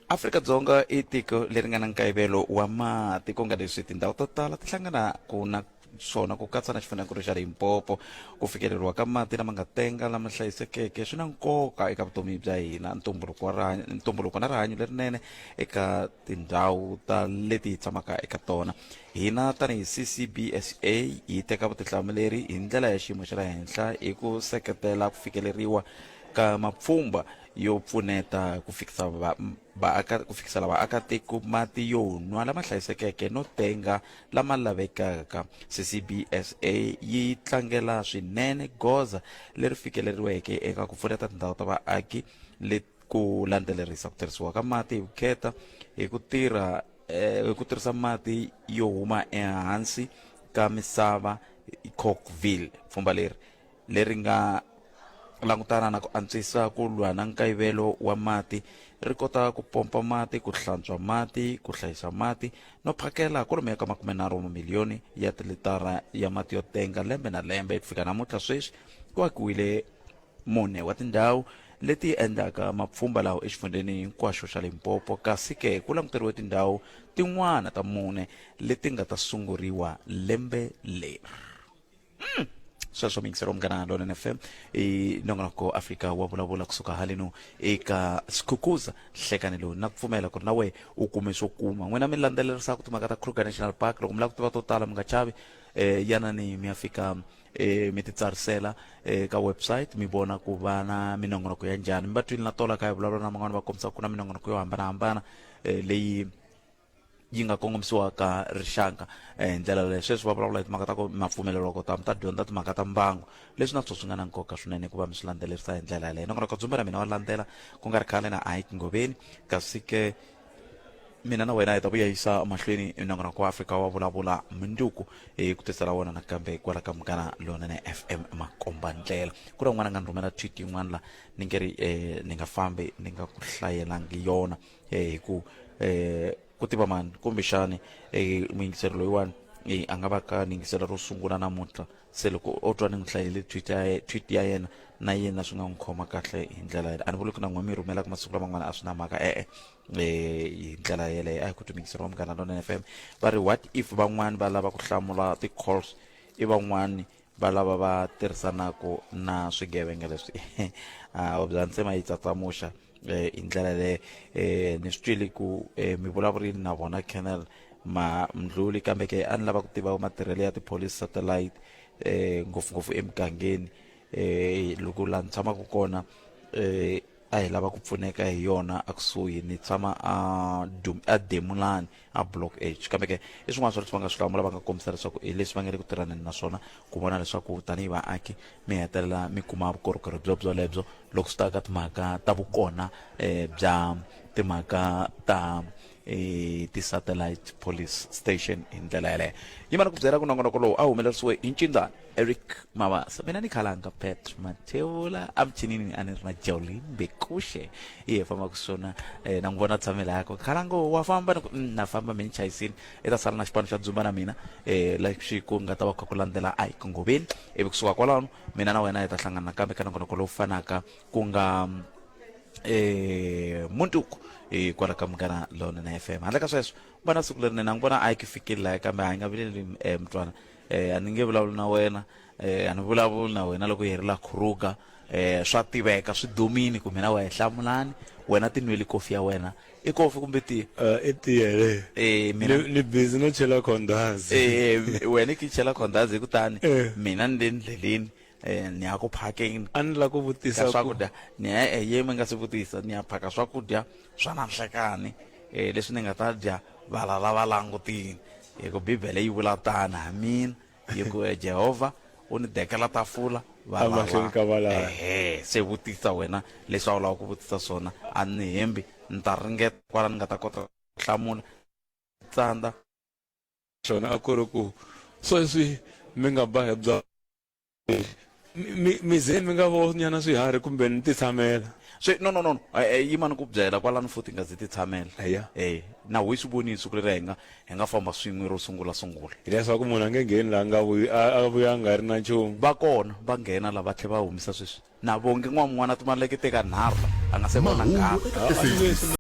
Afrika-Dzonga i tiko leri nga na nkayivelo wa mati, ku nga leswi tindhawu to tala ti hlanganaka na swona, ku katsa na xifundzhankulu xa Limpopo. Ku fikeleriwa ka mati lama nga tenga lama hlayisekeke swi na nkoka eka vutomi bya hina, ntumbuluko wa rihanyo, ntumbuluko na rihanyo lerinene eka tindhawu ta leti hi tshamaka eka tona. Hina tanihi CCBSA hi teka vutihlamuleri hi ndlela ya xiyimo xa le henhla hi ku seketela ku fikeleriwa ka mapfhumba yo pfuneta ku fikisa va, vaaka, ku fikisela vaakatiko mati yo nwa lama hlayisekeke no tenga lama lavekaka. CCBSA yi tlangela swinene goza leri fikeleriweke eka ku pfuneta tindhawu ta vaaki le ku landzelerisa ku tirhisiwa ka mati hi vukheta hi ku tirha hi ku tirhisa mati yo huma ehansi ka misava Cokeville. Pfhumba leri leri nga langutana na ku antswisa ku lwa na nkayivelo wa mati, ri kota ku pompa mati, ku hlantswa mati, ku hlayisa mati no phakela kwalomuya ka 30 wa mamiliyoni ya tilitara ya mati yo tenga lembe na lembe. Ku fika namuntlha sweswi ku akiwile mune wa tindhawu leti endlaka mapfhumba lawa exifundzheni hinkwaxo xa Limpopo, kasi ke ku languteriwe tindhawu tin'wana ta mune leti nga ta sunguriwa lembe leri. Sweswo miyingiselo Munghana Lonene FM i nongonoko Afrika wa Vulavula kusuka haleno eka Skhukhuza hlekani lowu. Na ku pfumela ku ri na wehe u kume swo kuma. N'wina mi landzelerisaka timhaka ta Kruger National Park, loko mi lava ku tiva to tala mi nga chavi, yanani mi ya fika mi titsarisela ka website mi vona ku va na minongonoko ya njhani. Mi va twile na tola kha hi vulavula na van'wana va kombisa ku na minongonoko yo hambanahambana leyi yi nga kongomisiwaka rixaka hi ndlela leyo. Sweswi va vulavula hi timhaka ta ku ma pfumeleriwa ku ta mi ta dyondza timhaka ta mbangu, leswi na swo swi nga na nkoka swinene ku va mi swi landzelerisa hi ndlela yaleyo. Nongonoko Dzumba na mina wa landzela ku nga ri khale na Ike Ngoveni, kasi ke mina na wena hi ta vuya yisa mahlweni nongonoko wa Afrika wa Vulavula mundzuku hi ku tisela wona nakambe kwala ka Munghana Lonene FM makomba ndlela. Ku ri un'wana a nga ni rhumela tweet yin'wana la ni nge ri ni nga fambi ni nga ku hlayelangi yona hi ku um ku tiva mani kumbexani um muyingiseri loyiwani e a nga va ka ni yingisela ro sungula namuntlha se loko o twa ni n'wi hlayele tweet ya tweet ya yena na yena swi nga n'wi khoma kahle hi ndlela yeleyo a ni vuli ku na n'we mi rhumelaka masiku laman'wana a swi na mhaka e-e um hi ndlela yeleyo a hi ku tumikiseri wa munghana lonene fm va ri what if van'wani va lava ku hlamula ti-calls i van'wani va lava va tirhisanaka na swigevenga leswi a bya ntsema yi tsatsamuxa eh, hi ndlela leyo eh, ni swi twile ku eh, mi vulavurile na vona colonel ma mdluli kambe ke a ni lava ku tiva matirhelo ya ti-police satellite eh, ngopfungopfu emugangeni eh, loko laha ni tshamaka kona eh, a hi lava ku pfuneka hi yona akusuhi ni tshama a a demulani a block h kambe ke i swin'wana swa leswi va nga swi hlamula va nga kombisa leswaku hi leswi va nga le ku tirhaneni na swona ku vona leswaku tanihi vaaki mi hetelela mi kuma vukorhokeri byo byolebyo loko swi ta ka timhaka ta vukona um bya timhaka ta eh, ti-satellite police station hi ndlela yeleyo yima ni ku byela ku nongonoko lowu a humelerisiwe hi ncindzana Eric Mabasa mina ni khalanga Pet Mathebula emichinini a ni ri na Jolene Bekushe i ye fambaka swona eh, na n'wi vona tshame laya ko khalango wa famba ni ku mm, na famba mi ni chayisini i ta sala na xipano xa dzumba na mina eh, lexi ku nga ta va kha ku landzela a hi ngoveni ivi kusuka kwalano mina na wena hi ta hlangana nakambe ka nongonoko lowu fanaka ku nga eh muntuku eh kwala ka munghana lonene FM handle ka sweswo vona siku lerinene a n'wi vona a yi ki fikile laya kambe a yi nga vileli eh, mutwana eh a ni nge vulavuli na wena eh a ni vulavuli na wena loko hi ri la Kruger eh swa tiveka swi dumini ku mina wa hi hlamulani wena tinweli kofi ya wena i kofi kumbe tiya uh, i tiya le eh mina ni busy no chela khondazi eh wena ki chela khondazi kutani eh. mina ni le ndleleni eh ni ya ku phakeni a ni la ku vutisa swakudya ni ya eh yimi nga si vutisa ni ya phaka swakudya swa na nhlekani eh leswi ni nga ta dya valala va langutini hi ku bibele yi vula tana ha mina yi ku eh, jehovha u ni dekela tafula emahlweni ka valala ehe se vutisa wena leswi a wu lava ku vutisa swona a ni hembi ni ta ringeta kwala ni nga ta kota ku hlamula tsandza xona a ku ri ku sweswi mi nga ba hi bya mi mi ze mi nga vo nyana swiharhi kumbe ni ti tshamela swi no no no eh, eh, yima ni ku byela kwalano futhi nga zi ti tshamela Eya. eh na wu swi vonile siku leri hi nga hi nga famba swin'we ro sungula sungula hileswaku munhu a nge ngheni laha nga vuyi a a vuya a nga ri na nchumu va kona va nghena lava tlhe va humisa sweswi na vongi n'wa mun'wana timalekete ka nharhu la a nga se vona Mahungu nghala eka SABC.